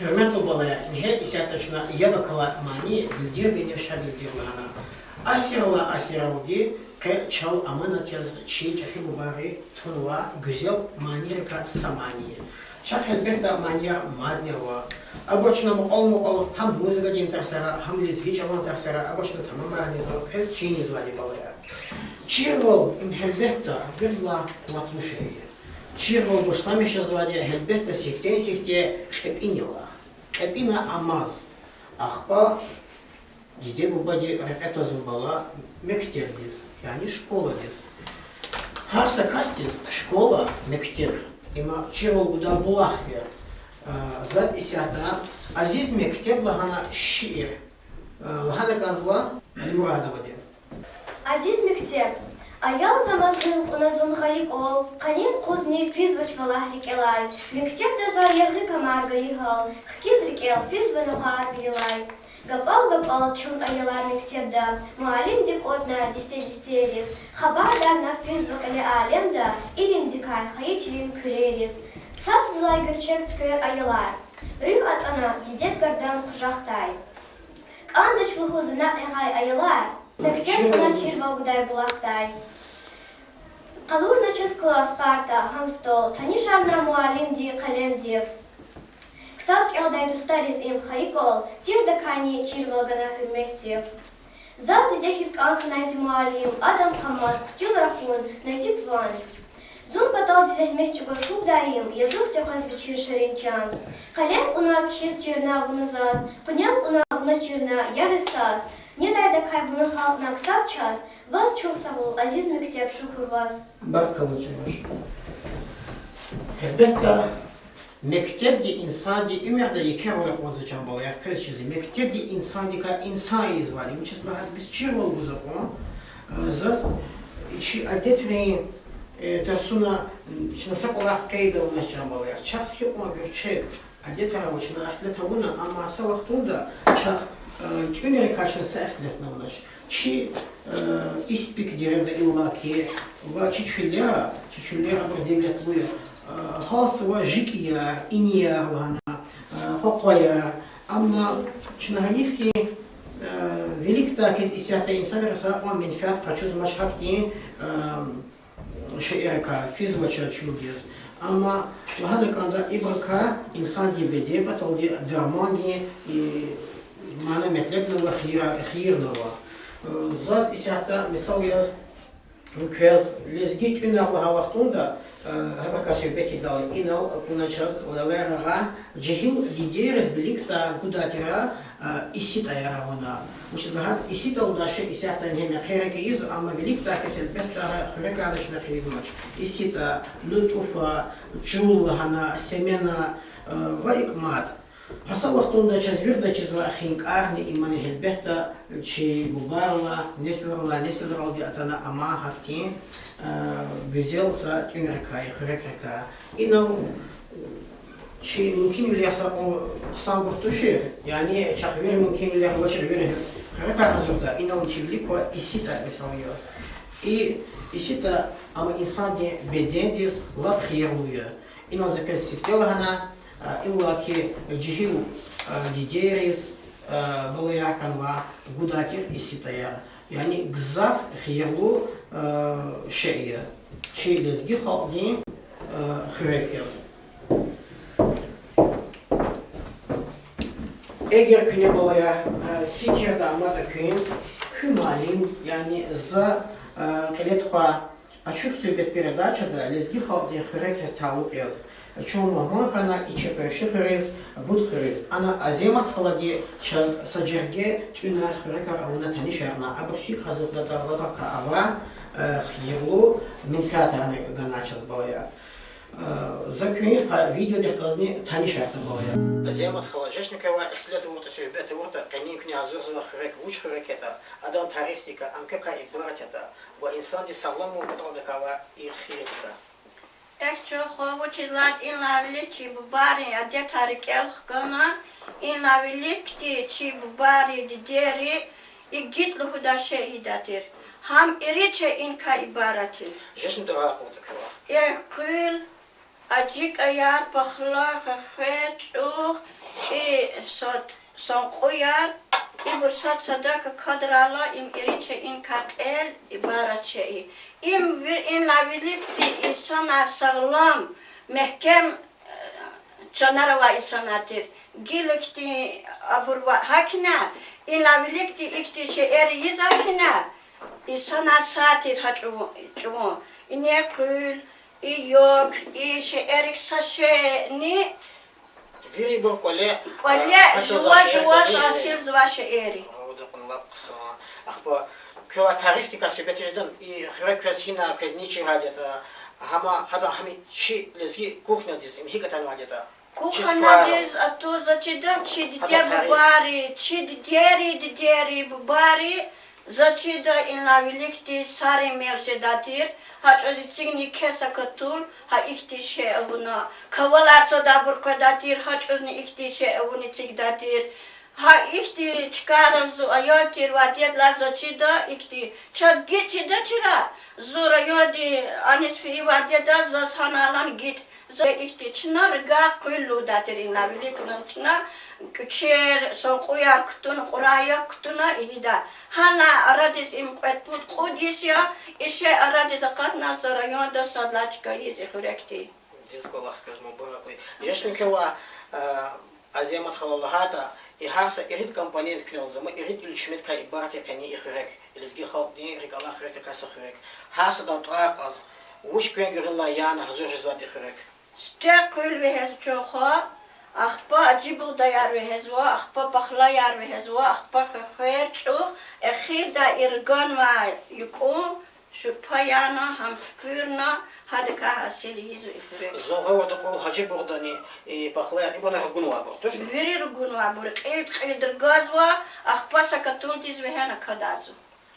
Гьуьрметлу балаяр, ингье исятда чна яб акалай мани Билдир беневша билдир лагьана. Асиралай асиралди къе чал аманат яз чи чӀехи бубайри тунвай гуьзел манийрикай са мани я. Чахъ, гьелбетда, манияр мадни ава. Абур чна мукьвал-мукьвал гьам музыкадин тарсара, гьам лезги чӀалан тарсара абур чна тамамарнизва, квез чизвайди, балаяр. Чирвал им, гьелбетда, виридалай къуватлу шей я. Чирвал башламиш жезвайди я, гьелбетда, сифтени-сифте кьепӀинилай. КьепӀина амаз. Ахпа диде-бубади рекье твазва бала мектебдиз, яни школадиз. Гьар са касдиз школа, мектеб, им чирвал гудай булах я. Заз исятда Азиз мектеб лагьана шиир лагьана кӀанзава Алимурадовади. Азиз мектеб. Аялзамаз гъил кьуна зун гъайи кӀвал, къенин къузни физвач валагь рикӀелай. Мектебда заз яргъи камар гайи гьал, хкиз рикӀел физва накъвар вилилай. ГапӀал-гапӀал чун, аялар, мектебда, муаллимди кӀватӀна дисте-дистейриз, хабардарна физва кьиле алемда илимдикай хайи чилин куьрейриз. Сад-садалай гуьрчег цуьквер, аялар, руьгь ацӀана дидед гардан къужахдай. КӀандач лугьуз зана ягъай аялар, мектеб кьуна чирвал гудай булахдай. Къалурна чаз класс парта, гьам стол, танишарна муаллимди къелемдив. Ктаб кӀелдай дустариз им хайи кӀвал, тирдакайни чирвал гана гьуьрметдив. Заз диде хьиз кӀан хьанай зи муаллим, адан къамат хъуьтуьл рахун насиб ван. Зун паталди зегьмет чӀугваз хьухь даим, язух текъвез вичиз ширин чан. Къелем кьуна кхьиз чирна вуна заз, къуьнел кьуна вуна чирна ягъиз саз. Недай Дакай вуна халкьдин ктаб чаз, ваз чухсагъул, азиз мектеб, шукур ваз. Баркалла, чан баш. Гьелбетда, мектебди инсандин уьмуьрда еке роль акъваза, чан балаяр, квез чиз. Мектебди инсандикай инсан ийизвайди, вучиз лагьайтӀа бес чирвал гуз акьван, э, заз чи адетрин, э, тарсуна, м, чна са кӀвалах къейд авунач, чан балаяр. Чахъ гьикьван гуьрчег адетар ава, чна ихтилат авуна, амма са вахтунда чахъ, э, тӀуьнрикай чна са ихтилатна авунач. Чи, э, испик дереда иллаки, ва чи чуьллера, чи чуьллера абур девлетлу я, э, гьалзава жикӀяр, инияр лагьана, э, къвакъваяр. Амма чна гьайиф хьи, э, виликдай хьиз исятда инсанри са кьван менфят къачузмач гьахьтин, э, шейэрикай, физвач чуьлдиз. Амма лагьана кӀанда, ибурукай инсандин беден паталди дармандин, э, мана-метлебни ава, хийир-, хийирни ава. Э, заз исятда мисал яз квез лезги тӀуьнар лагьай вахтунда, э, гьабурукай суьгьбет ийидайла, инал акуна чаз Лелер агъа, жегьил дидейриз виликдай гудай тир, э, иситӀаяр авуна. Вучиз лагьайтӀа иситӀа лугьудай шей исятда ингье мехъерик ийизва, амма виликдай хьиз, гьелбетда, хуьрекарда чна хьайизмач. ИситӀа, нутӀуфа, чул лагьана, семена, э, ва икӀ мад. Гьа са вахтунда чаз вирида чизвай хинкӀарни имани, гьелбетда, чи бубайрилай несилрилай несилралди атана амай гьахьтин, э, гуьзел са тӀуьнрикай, хуьрекрикай. Инал чи мумкинвилер са кьван хъсанбур тушир, яни чахъ вири мумкинвилер авачир вири хуьрекар гьазурда, инал чи вилик ква ИситӀа, мисал яз. И ИситӀа, амма инсандин бедендиз лап хийирлу я. Инал за квез сифте лагьана, э, иллаки жегьил, э, дидейриз, э, балаяр хьанвай гудай тир ИситӀаяр. Яни гзаф хийирлу, э, шей я чи лезги халкьдин, э, хуьрек яз. Эгер куьне, балаяр, э, фикирда аматӀа куьн, куь муаллим, яни за, э, кьиле тухвай Ачух-суьгьбет передачада лезги халкьдин хуьрекриз талукь яз чун мугьман хьана и чи къунши хуьруьз, Бут хуьруьз. Ана Аземат халади чаз са жерге тӀуьнар, хуьрекар авуна танишарна, абур гьикӀ гьазурдатӀа, лабахъа авай, э, хийирлу менфятарни гана чаз, балаяр. Э, за куьн гьа видеодихъ галазни танишарна, балаяр. Аземат хала, жеч квевай ихтилат авуртӀа, суьгьбет авуртӀа, къенин куьне гьазурзавай хуьрек вуч хуьрек ятӀа, адан тарихдикай, ам квекай ибарат ятӀа ва инсандиз сагъламвал паталди квай и хийирдикай. Эхь, чан хва, вучиз лагьайтӀа инлай вилик чи бубайрин адетар рикӀел хкана, инлай виликди чи бубайри, дидейри игит лугьудай шей ийидай тир. Гьам ирид шейиникай ибарат я. Жеч тӀвар акъудда квевай. Эхь, къуьл, ажикӀаяр, пахла, хвехвер, чӀух, и са санкъуяр, ибур сад-садак акадрайла, им ирид шейиникай кьел ибарат шей я. Им ви-, инлай виликди инсанар сагълам, мягькем, э, чанар авай инсанар тир. Гила хьтин абур ва гьакӀни, инлай виликди ихьтин шейэр ийизвай хьтин, инсанар сагъ тир гьа чӀу-, чӀавун. Ине къуьл, и як, и шейэрик са шейни вирибур кӀвале, кӀвале, а, жува-жуваз гьасилзавай шейэр я. Гъавурда кьуна лап хъсан. Ахпа квевай тарихдикай суьгьбет жеда, и хуьрек квез гьина, квез ни чирайди ятӀа, гьама, гьада гьам чи лезги кухнядиз им гьикӀ атанвайди ятӀа? Кухнядиз атун, заз чида, чи диде-бубайри, чи дидейри, дидейри, бубайри, заз чида, инлай виликди сарин мел жедай тир, гьа чӀавуз эцигна кес акатур, гьа ихьтин шей авуна, кавалар цадайбур къведай тир, гьа чӀавузни ихьтин шей авун эцигдай тир. Гьа ихьтин чкайрал зун аял тир ва дидедилай заз чида ихьтин чад гит чидачира, зун райондин аниз фейи ва дидеди заз гьанай алан гит. За ихьтин чна рагар къуьл лугьудай тир, инлай вилик лагьана чна кӀвачер, санкъуяр кутуна, кьурай як кутуна ийидай. Гьанай арадиз им кьвед-пуд, кьуд йис я, и шей арадиз акъатна за районда сад лагьай чка ийиз и хуьрекди. Диз кӀвалахиз квез мубарак хьуй. Жеч квевай, э, Аземат хала, лагьайтӀа, и гьар са ирид компонент куьне лугьузва, ма ирид уьлчметдикай ибарат я къенин и хуьрек, и лезги халкьдин рикӀ алай хуьрекрикай са хуьрек. Гьар садан тӀвар кьаз, вуч квен гуьгъуьнлай яна гьазур жезвайди хуьрек? Сифте къуьл вегьезва, чан хва, ахпа ажи бугъдаяр вегьезва, ахпа пахлаяр вегьезва, ахпа хвехвер, чӀух, Эхирда и рганвай юкӀун шурпа яна, гьам хкуьрна, гьадакай гьасил ийизва и хуьрек. Зун гъавурда кьвал Гьажибугъдани, и пахлаяр ибурни ругунвайбур туш? Вири ругунвайбур, кьилди-кьилди ргазва, ахпа са катундиз вегьена кадазва.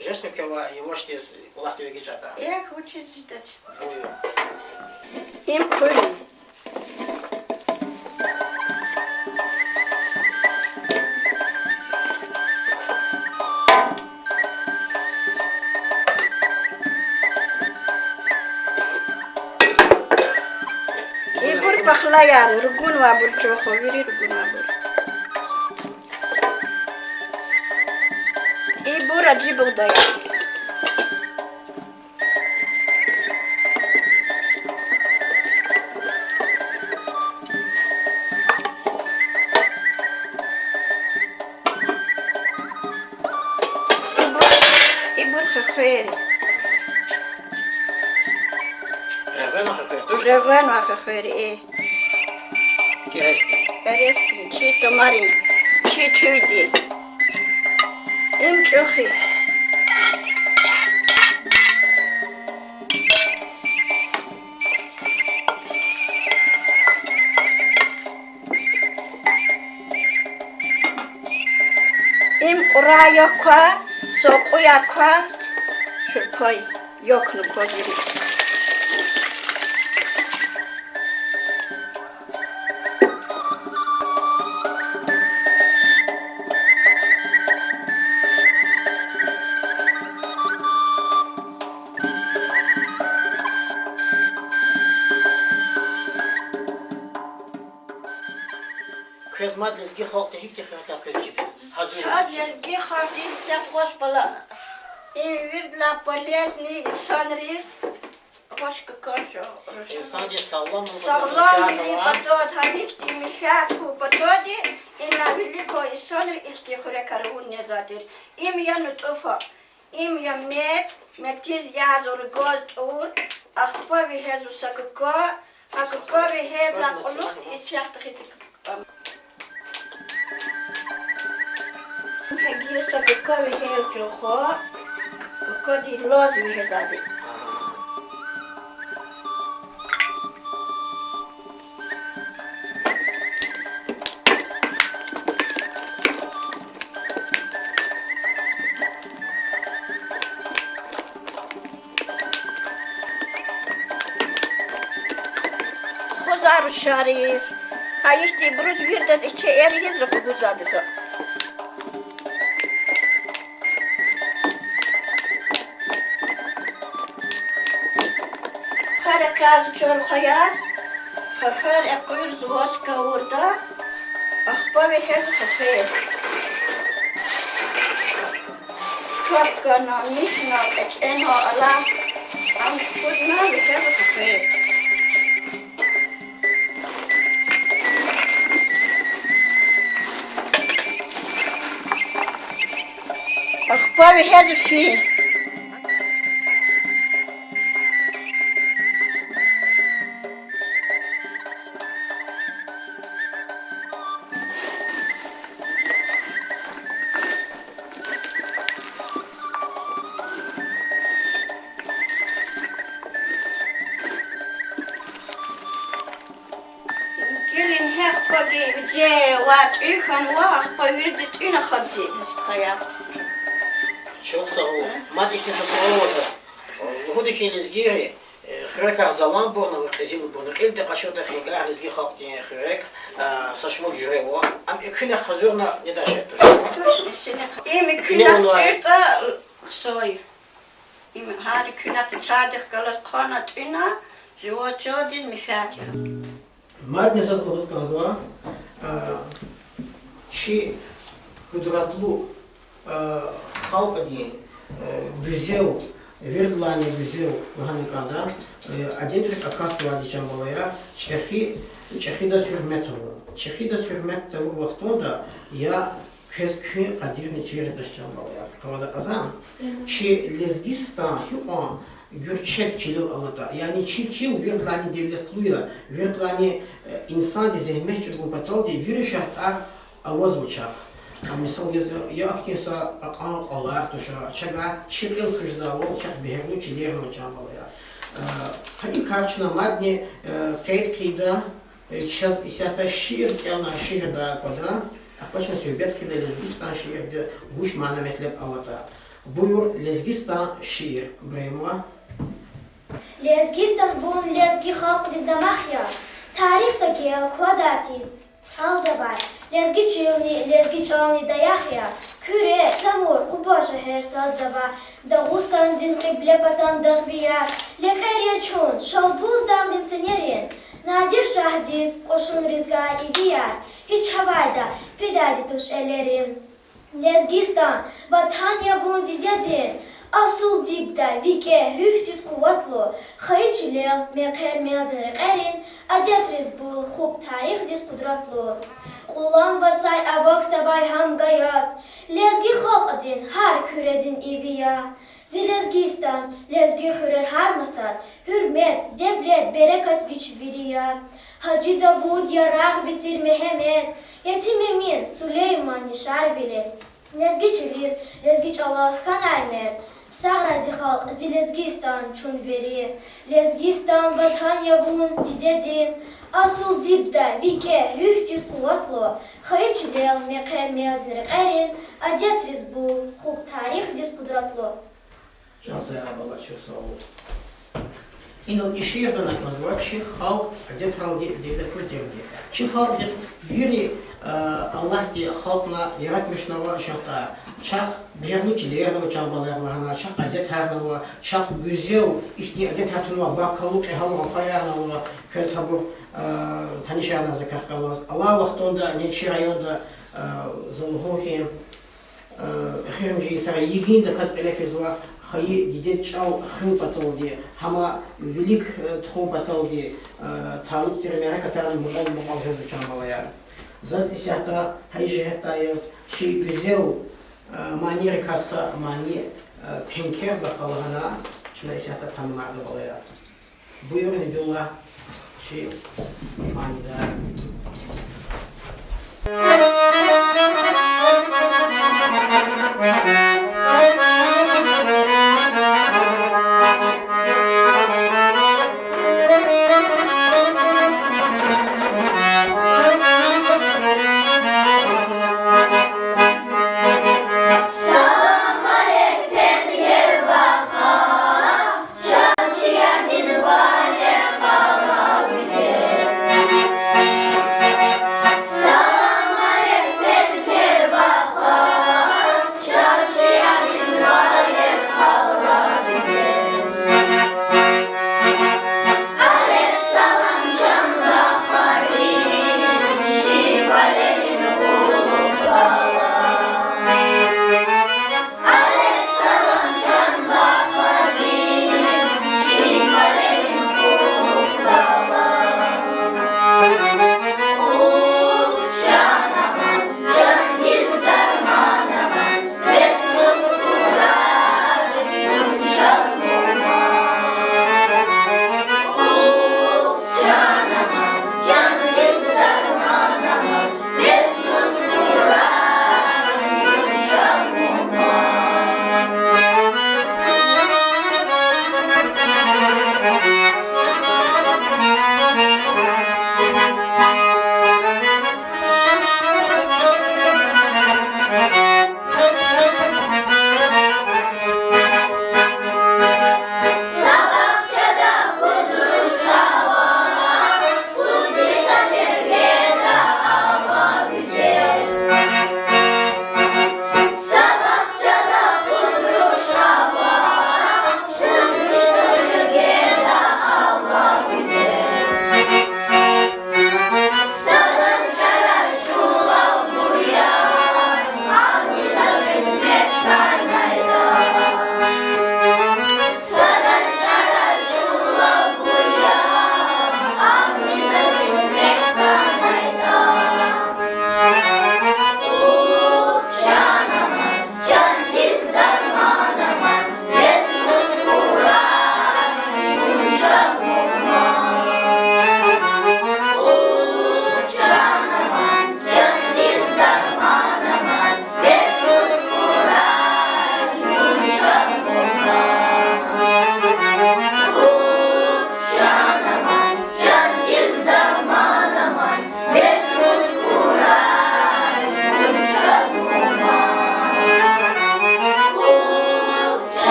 Жестни квевай, явашдиз кӀвалахдив эгечӀайтӀа. Эхь, вучиз жедач. Буюр. Им хъуьрни. Ибур пахлаяр, ругунвайбур чуху, вири ругунвайбур. Ибур Гьажибугъдаяр. Ибур, ибур хехвери. Регъвенвай хехвери туш? Регъвенвай хехвери, э. Керестин. Керестин, чи тамарин, чи чуьлдин. Им чӀух я. Им кьурай ква, са кьуяр ква, шурпай якӀна ква вири. Квез мад лезги халкьди гьихьтин хуьрекар квез чида? Гьазуриз. Сад лезги халкьдин сят гъваш бала. Им виридалай полезный, инсанриз гъваш какан чӀал. Инсандин сагъламвилин, сагъламвилин патал, патав гьа гьихьтин менфят хьун паталди, ина вилик квай инсанри ихьтин хуьрекар авун незвай тир. Им я нутӀуфа, им я мет, метиз язва ргаз тӀур, ахпа вегьезва са кака, а кака вегьезва кьулухъ исятда хьтин кака. Гьа гила са кака вегьей чуху, какади лаз вегьезвайди. Тухузвай рушариз, гьа ихьтинбуруз виридаз и чеэр ийиз ракъугузвайди за. Хъвер экъязва чархаяр, хъвер экъуьрзава сковорда, ахпа вегьезва хъвер. Капкана, михьна, кӀвачӀена, алай, ам тухудна вегьезва хъвер. Ахпа вегьезва фин. Гила ингье ахпа гьи виже ва тӀуьн хьанва, ахпа вирида тӀуьна хадзи, стхаяр. Чухсагъул. Мад ихьтин са суал ава заз. Лугьуди хьи, лезгийри, э, хуьрекар заланбурни ва кьезилбурни кьилди къачуртӀа, хинкӀар лезги халкьдин хуьрек, а, са шумуд жуьре ава. Ам экуьнахъ гьазурна недай шей туш? Туш, им экуьнахъ тӀуьртӀа, хъсан я. Им гьар экуьнахъ чайдихъ галаз хъвана, тӀуьна, жуван чандиз менфят я. Мадни заз лугьуз кӀанзава, а, чи къудратлу, а, халкьдин, э, гуьзел, виридалайни гуьзел лагьана кӀанда, э, адетрик акатзавайди, чан балаяр, чӀехи, чӀехидаз гьуьрмет авун. ЧӀехидаз гьуьрмет тавур вахтунда я квез куь къадирни чир жедач, чан балаяр. Къавада кьазан, чи Лезгистан гьикьван гуьрчег чилел алатӀа, яни чи чил виридалайни девлетлу я, виридалайни, э, инсанди зегьмет чӀугун паталди вири шартӀар авазва чахъ. Мисал яз, я ахьтин са кьакьан кӀвалах туш, чавай чи кьил хъжедайвал чахъ бегьерлу чилерни ава, чан балаяр. Э, гьа и кар чна мадни, э, къейд хъийида, э, чаз исятда шиир кӀелна, шиирдай аквада, ахпа чна суьгьбет хъийида Лезгистан шиирди вуч мана-метлеб аватӀа. Буюр, Лезгистан шиир, Ибрагьимова. Лезгистан вун лезги халкьдин дамах я, тарихда гел квадарди гьалзавай, лезги чилни лезги чӀални даях я. Куьре, Самур, Къуба шегьер сад завай, Дагъустандин кьиблепатан дагъвияр, лекьер я чун Шалбуз дагъдин ценерин, Надир шагьдиз кьушунриз гайи ивияр, гьич гьавайда фидайди туш элерин. Лезгистан, ватан я вун дидедин, асул дибдай викӀегь руьгьдиз къуватлу, хайи чилел мехъер-мелдин рекьерин, адетриз бул, хупӀ тарихдиз къудратлу. Кьулан вацӀай авахьзавай гьамга яд, лезги халкьдин гьар куьредин иви я. Зи Лезгистан, лезги хуьрер гьар масад, гьуьрмет, девлет, берекат вич вири я. Гьажи Давуд, Ярагъви, Цир Мегьамед, Етим Эмин, Сулейман, Яшарвили. Лезги чилиз, лезги чӀалаз хьанай мерд, сагърай зи халкь, зи Лезгистан, чун вири. Лезгистан, ватан я вун дидедин, асул дибдай викӀегь руьгьдиз къуватлу, хайи чилел мехъер-мелдин рекьерин, адетриз бул, хупӀ тарихдиз къудратлу. Чан сагърай, бала, чухсагъул. Инал и шиирда аквазва чи халкь адетралди, девлетлу тирди. Чи халкьдихъ вири, э, Аллагьди халкьна яратмишнава шартӀар. Чахъ бегьерлу чилерни ава, чан балаяр, лагьана, чахъ адетрни ава, чахъ гуьзел ихьтин адетар тунвай баркаллу кьегьалрин рухваярни ава, квез гьабур, э, танишарна за квехъ галаз. Алай вахтунда ни чи районда, э, за лугьун хьи, эхиримжи йисара йигиндаказ кьиле физва хайи дидед чӀал хуьн паталди, гьам вилик, э, тухун паталди, э, талукь тир мярекатарни мукьвал-мукьвал жезва, чан балаяр. Заз исятда гьа и жигьетдай яз чи гуьзел, э, манийрикай са мани, э, Пенкер бахала гьана чна исятда тамамарда, балаяр. Буюр, Набиуллагь, чи манидар. Салам алейк, Пенкер вахан, чаз чиядин вале къала гуьзел. Салам алейк, Пенкер вахан, чаз чиядин вале къала гуьзел. Алейк салам, чан вахари, чи валерин къуллугъ ава.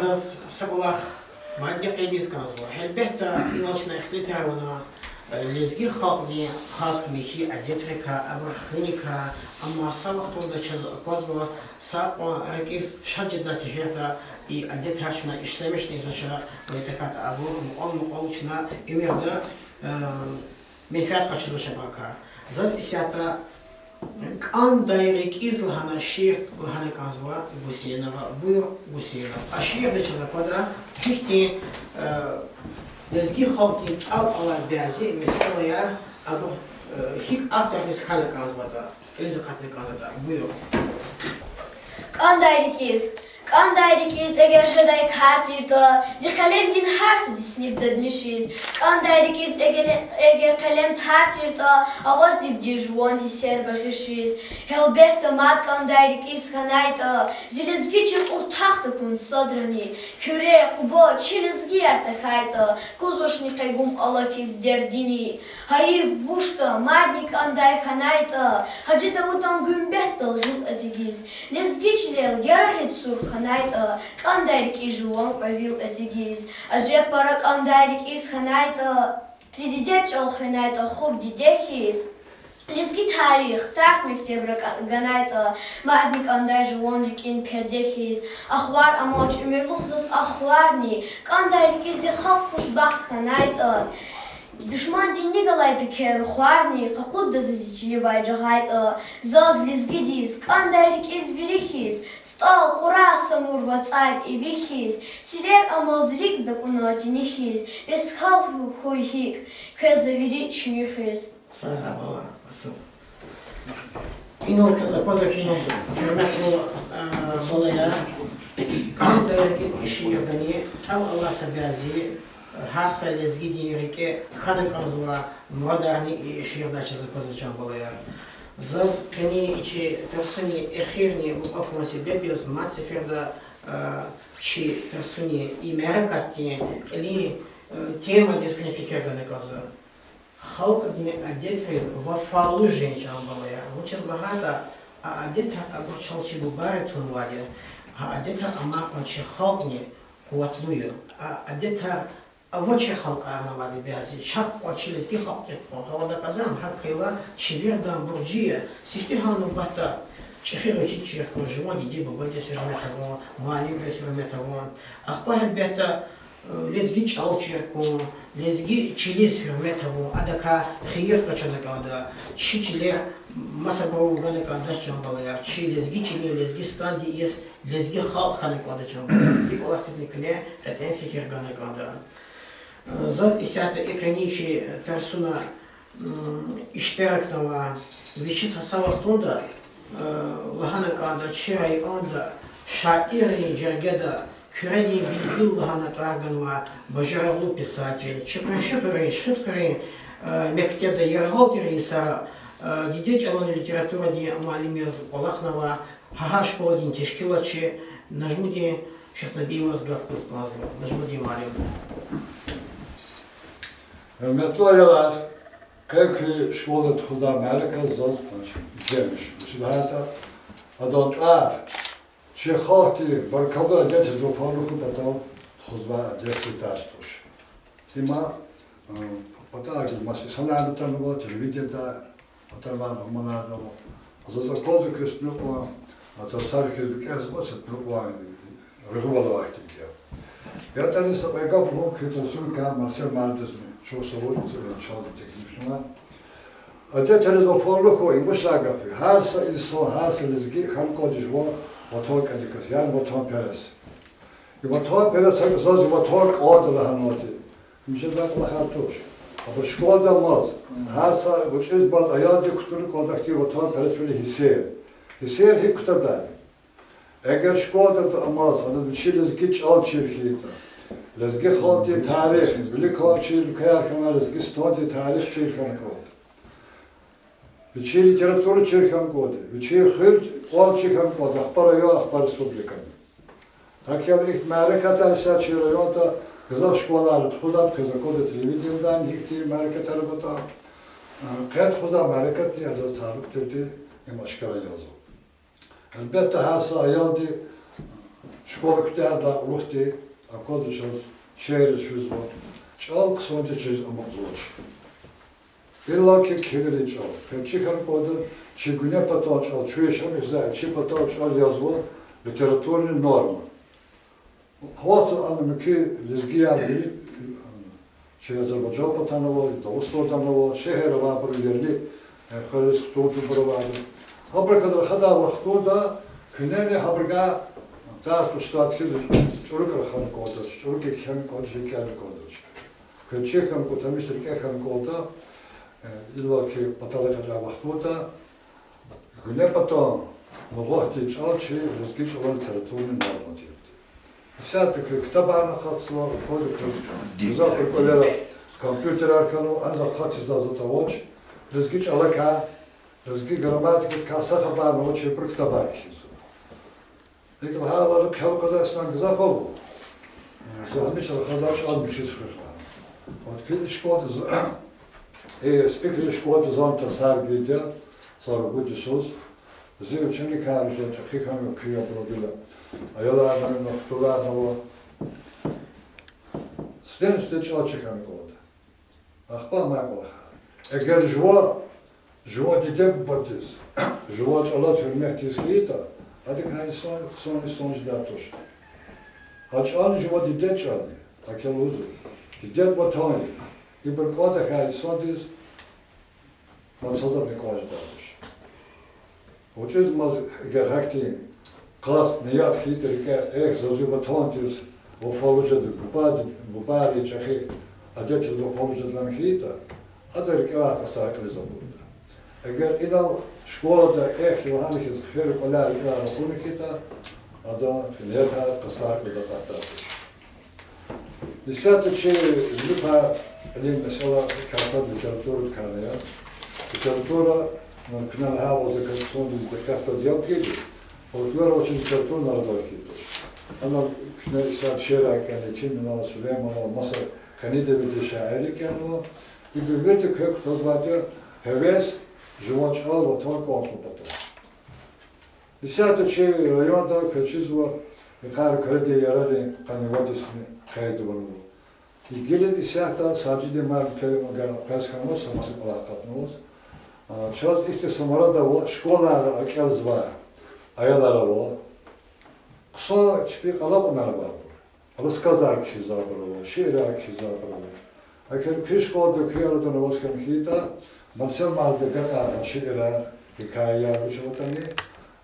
Заз са кӀвалах мадни къейдиз кӀанзава. Гьелбетда, инал чна ихтилатар авуна, э, лезги халкьдин пак михьи адетрикай, абурун хуьникай, амма са вахтунда чаз аквазва са кьван рикӀиз шад жедай тегьерда и адетар чна ишлемишна ийизвач, э, тахьайтӀа абур мукьвал-мукьвал чна уьмуьрда, э, менфят къачузвач абурукай. Заз исятда КӀандай рикӀиз лагьана шиир лагьана кӀанзава Гусейнова. Буюр, Гусейнов. А шиирда чаз аквада гьихьтин, э, лезги халкьдин кӀел алай бязи месэлаяр абур, э, гьикӀ автордиз хьана кӀанзаватӀа, кьилиз акъатна кӀанзаватӀа. Буюр. КӀандай рикӀиз. КӀандай рикӀиз эгер жедай кар тиртӀа, зи къелемдин гьар са дисниб дадмишиз. КӀандай рикӀиз эгер, эгер къелем тар тиртӀа, аваздивди жуван гьиссер багъишиз. Гьелбетда, мад кӀандай рикӀиз хьанайтӀа, зи лезги чил уртах тахьун садрани, Куьре, Къуба чи лезгияр тахьайтӀа, кузвачни къе гум алахьиз дердини. Гьайиф вучда, мадни кӀандай хьанайтӀа, Гьажи Давудан гуьмбетдал гъил эцигиз, лезги чилел ярагъ сур хьанайтӀа, кӀандай рикӀиз жуван кьве вил эцигиз. Ажеб пара кӀандай рикӀиз хьанайтӀа, зи диде чӀал хвенайтӀа хур диде хьиз, лезги тарих тарс мектебра ка-, ганайтӀа, мадни кӀандай жуван рикӀин перде хьиз. Ахвар амач уьмуьрлух заз ахварни, кӀандай рикӀиз зи халкь хушбахт хьанайтӀа, душмандин ни галай пекер рухварни къакъудда за зи чиливай жагъайтӀа, заз лезгидиз кӀандай рикӀиз вири хьиз, СтӀал, Кьурагь, Самур ва ЦӀаль иви хьиз, силер амаз рикӀ дакӀуна тини хьиз, бес гьал хьуй гьикӀ, квез за вири чими хуьз. Сагърай, бала, ацукь. Инал квез аквазва хьи, гьуьрметлу, э, балаяр, кӀандай рикӀиз и шиирдани кӀел алай са бязи, э, гьар са лезгидин рикӀе хьана кӀанзавай мурадарни и шиирдай чаз аквазва, чан балаяр. Заз къенин и чи тарсунин эхирни мукьва хьун себеб яз мад сеферда, э, чи тарсунин и мярекатдин кьилин, э, темадиз куьне фикир гана кӀанзава. Халкьдин адетриз вафалу жен, чан балаяр. Вучиз лагьайтӀа, а адетар абур чал чи бубайри тунвайди я, а адетар амай кьван чи халкьни къуватлу я. А адетар авачир халкьарни авайди я бязи, чахъ кьван чи лезги халкьдихъ кьван. Гъавурда кьазва, гьакӀ хьайила чи виридан буржи я. Сифтегьан нубатда чӀехи гъвечӀи чир хьун, жуван диде-бубадиз гьуьрмет авун, муаллимриз гьуьрмет авун. Ахпа гьелбетда, э, лезги чӀал чир хьун, лезги чилиз гьуьрмет авун, адакай хийир къачуна кӀанда, чи чиле масабуру вугана кӀандач, чан балаяр, чи лезги чилин, Лезгистанди иеси лезги халкь хьана кӀанда, чан балаяр. И кӀвалахдизни куьне кьетӀен фикир гана кӀанда. Э, заз исятда и къенин чи тарсуна иштиракнава вичи са са вахтунда, э, лагьана кӀанда, чи районда шаиррин жергеда Куьредин билбил лагьана тӀвар ганвай бажарагълу писатель, чи къунши хуьруьн, Шихидхуьруьн, э, мектебда яргъал тир йисара, э, дидед чӀалан литературадин муаллим яз кӀвалахнавай, гьа-гьа школадин тешкилатчи Нажмудин Шихнабиеваз гаф гуз кӀанзава. Нажмудин муаллим. Гьуьрметлу аялар, къе куь школада тухузвай мярекат заз, значит, икӀ жемиш. Вучиз лагьайтӀа адан тӀвар чи халкьдин баркаллу адетриз вафалу хьун патал тухузвай адетдин тарс туш. Има, э, патарив маса инсанар атанва, телевидениедай атанвай мугьманар ава. Заз аквазва куь садмукьван, а тарсар хьиз викӀегьзава, садмукьван регъуьвал авай хьтинди я. ЯтӀани са кьве гаф лугьун куь тарсуникай, Марсел муаллимдизни чухсагъул, чаз теклифнава. Адетриз вафалу хьун — им вуч лагьай гаф я? Гьар са инсан, гьар са лезги хьана кӀанда жуван ватан кӀани кас, яни ватанперес. И ватанперес, заз ватан кӀанда лагьанвайди, им жедай кӀвалахар туш. Абур школада амаз, гьар са гъвечӀиз бязи аялди кутуна кӀанда ахьтин ватанпересвилин гьиссер. Гьиссер гьикӀ кутадай? Эгер школада амаз, ада вичи лезги чӀал чир хьайитӀа, лезги халкьдин тарих, виликан чи уьлквеяр хьана Лезгистандин тарих чир хьана кӀанда, вичи литература чир хьана кӀанда, вичи хуьр кӀвал чир хьана кӀанда ахпа район, ахпа республикада. ГьакӀ хьайила ихьтин мярекатар исятда чи районда гзаф школайра тухузвайди, квез аквазва телевидениедайни гьихьтин мярекатар аватӀа. Къе тухузвай мярекатни адаз талукь тирди им ашкара язва. Гьелбетда, гьар са аялди Школа куьтягьайдалай кьулухъди аквазва чаз, шегьерриз физва, чӀал хъсандиз чириз амукьзавач. Иллаки кхьинрин чӀал. Квез чир хьана кӀанда, чи гуьне патан чӀал, чун яшамиш жезвай чи патан чӀал язва литературный норма. Гьаватзава ана муькуь лезгияр вири, чи Азербайжан патана ава, Дагъустанда ава, шегьерра авайбуру, ерли хуьрериз кутун тур авайбуру. Гьабурукай рахадай вахтунда куьнени гьабурукай тарс-устад хьиз чӀурукай рахана кӀандач, чӀурукай кхьена кӀандач, кӀелна кӀандач. Квез чир хьана кӀанда, тамаш рикӀе хьана кӀанда, иллаки патал экъечӀай вахтунда гуьне патан лугьуди чӀал чи лезги чӀалан литературный норма тирди. Исятда куь ктабарни акъатзава, квез, квез гзаф кӀвалера компьютерар хьанва, аниз акъатзавай затӀ авач, лезги чӀалакай, лезги грамматикадикай са хабарни авач, ибуру ктабар кхьизва. ИкӀ лагьайла, хъел къведай инсан гзаф ава. За гьамиша рахадай чӀал михьиз хуьх лагьана. Вот куь школада, э, Спикрин школада зани тарсар гайиди я, са ругуд йисуз. Зи ученикар жен чӀехи хьанва куь абурун гила. Аяларни ава, хтуларни ава. Сифтени-сифте чӀал чир хьана кӀанда. Ахпа амай кӀвалахар. Эгер жува, жуван диде-бубадиз, жуван чӀалаз гьуьрмет ийиз хьайитӀа, адакай инсан хъсан инсан жедай туш. А чӀални жуван дидед чӀал я, гьакӀ лугьузва. Дидед ватан я. Ибур кӀан тахьай инсандиз мад садазни кӀан жедай туш. ГъвечӀизмаз эгер гьахьтин къаст, ният хьайитӀа рикӀе, эхь, за зи ватандиз вафалу жеда, бубади, бубайрин чӀехи адетриз вафалу жеда лагьана хьайитӀа, адан рикӀелай къастар кьилиз акъудда. Эгер инал школада эхь лагьана хьиз хъфери кӀваляй рикӀелай ракъурна хьайитӀа, адан ниятар, къастар кьилиз акъатдай туш. Исятда чи вилик кьилин месэла касад литературадикай я. Литература, ну, куьне лагьайвал, за касундиз дикъетдал яб гайиди, фольклор авачиз литература арадал хьайиди туш. Ана куьне исятда шиирар кӀелна Этим, Эминал Сулейманан, маса къенин девирдин шаирри кӀелнава. Ибур вирида квек кутазвайди я гьевес жуван чӀал, ватан кӀан хьун патал. Исятда чи районда квез чизва, и кар Куьредин ярарин къанни вад йисни къейд авунва. И гила исятда Сажидин муаллим къе-, къвез хьанва, са маса кӀвалах акъатнаваз. А, чаз ихьтин Самарада ава, школайра кӀелзавай аялар ава. Хъсан чпин кӀвалахар авайбур. Рассказар кхьизвайбур ава, шиирар кхьизвайбур ава. Эгер куь школада, куь арадиз аваз хьайитӀа, Марсель муаллимди агакьарна шиирар, гьикаяяр вуч аватӀани,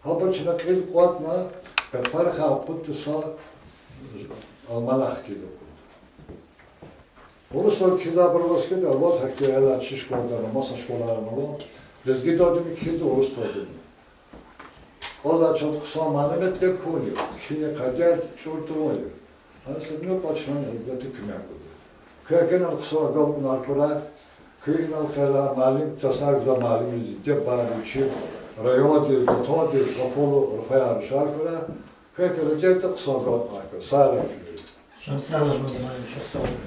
гьабур чна кьилди кӀватӀна, гатфарихъай акъудда са альманах тийида акъудда. Урусдал кхьизвайбур аваз хьайитӀа, аваз гьахьтин аялар чи школадани, маса школайрани ава, лезгидални кхьизва, урусдални. Кьван чаз хъсан муаллимди хьун я, кхьинин къайдаяр чӀур тавун я. Гьа са нуькӀвач гьана гьелбетда куьмек гуда. Квез генани хъсан агалкьунар хьурай, куьн инал хьайила муаллим, тарсар гузвай муаллимриз, диде-бубайриз, чи райондиз, ватандиз гъапалу рухваяр, рушар хьурай, квез гележегда хъсан агалкьунар хьурай. Сагърай куьн. Чан сагъ, Нажмудин муаллим, чухсагъул.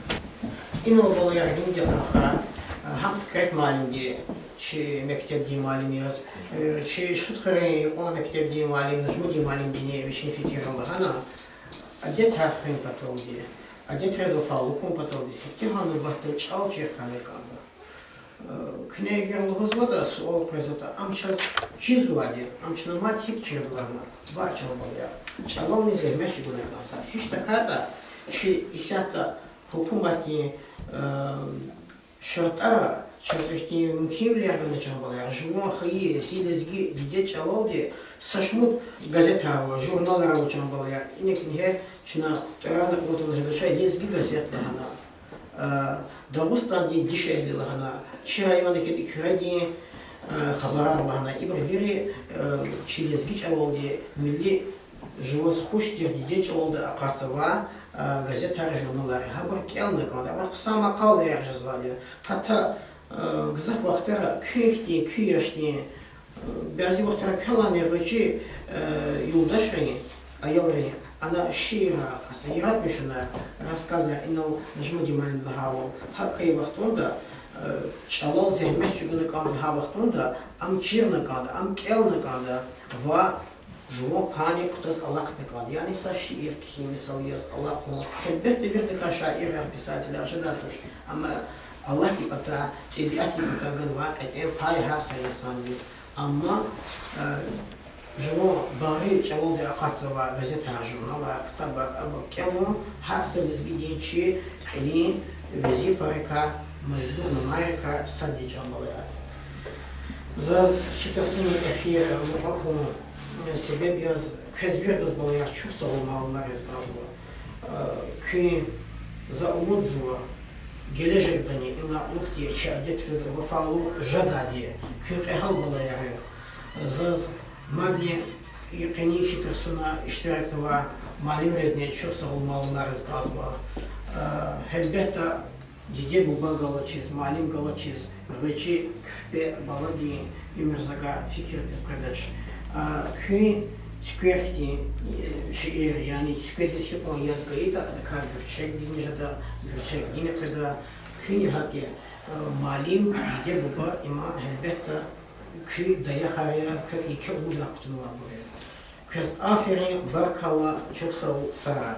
Инал, балаяр, гьинди хьурай, гьахъ Фикрет муаллимди, чи мектебдин муаллим яз, э, чи Шутхуьруьн юкьван мектебдин муаллим Нажмудин муаллимдини вичин фикирар лагьана, адетар хуьн паталди, адетриз вафалу хьун паталди сифтегьан нубатда чӀал чир хьана кӀанда. Э, куьне эгер лугьузватӀа, суал къвезватӀа, ам чаз чизвайди, ам чна мад гьикӀ чирда лагьана, ваъ, чан балаяр, чӀалални зегьмет чӀугуна кӀанзава. Гьич тахьайтӀа чи исятда гьукуматдин, э, шартӀара чаз ихьтин мумкинвилер гана, чан балаяр, жуван хайи, зи лезги дидед чӀалалди са шумуд газетар ава, журналар ава, чан балаяр. Инихъ ингье чна тӀварарна кӀанда жедача Лезги газет лагьана, э, Дагъустандин дишегьли лагьана, чи райондин, Куьредин, э, хабарар лагьана, ибур вири, э, чи лезги чӀалалди милли жуваз хуш тир дидед чӀалалди акъатзавай, э, газетар, журналар я. Гьабур кӀелна кӀанда, абуру хъсан макъалаяр жезвайди я. Гьатта, э, гзаф вахтара куь ихьтин, куь яшдин, э, бязи вахтара квелайни гъвечӀи, э, юлдашрин, аялрин, ана шиирар, яратмишунар, рассказар, инал Нажмудин муаллимди лагьайвал, гьакӀ хьайи вахтунда, э, чӀалал зегьмет чӀугуна кӀанда лагьай вахтунда, ам чирна кӀанда, ам кӀелна кӀанда ва Жуван пани кутаз алахъна кӀанда. Яни са шиир кхьин, мисал яз, алахъун. Гьелбетда, виридакай шаирар, писателар жедай туш. Амма Аллагьдин патай, тӀебиатдин патай ганвай кьетӀен пай гьар са инсандиз. Амма жуван багъри чӀалалди акъатзавай газетар, журналар, ктабар, абур кӀелун гьар са лезгидин чи кьилин везифайрикай, мажбурнамайрикай сад я, чан балаяр. Заз чи тарсунин эфир мукьва хьун себеб яз квез виридаз, балаяр, чухсагъул малумариз кӀанзава. Куьн, за умудзава, гележегдани инлай кьулухъди чи адетриз вафалу жедайди я. Куьн кьегьал балаяр я. Заз мадни и къенин чи тарсуна иштиракнавай муаллимризни чухсагъул малумариз кӀанзава. Гьелбетда, диде-буба галачиз, муаллим галачиз гъвечӀи куьрпе баладин уьмуьр, за гьа фикирдиз къведач. Куьн цуьквер хьтин шиир, яни цуькведиз гьикьван яд гайитӀа, адакай гуьрчегдини жеда, гуьрчегдини къведа. Куьнни гьакӀ я, муаллим, диде-буба, има гьелбетда куь даях я, квек еке умудрай кутунвайбур я. Квез аферин, баркалла, чухсагъул, сагърай.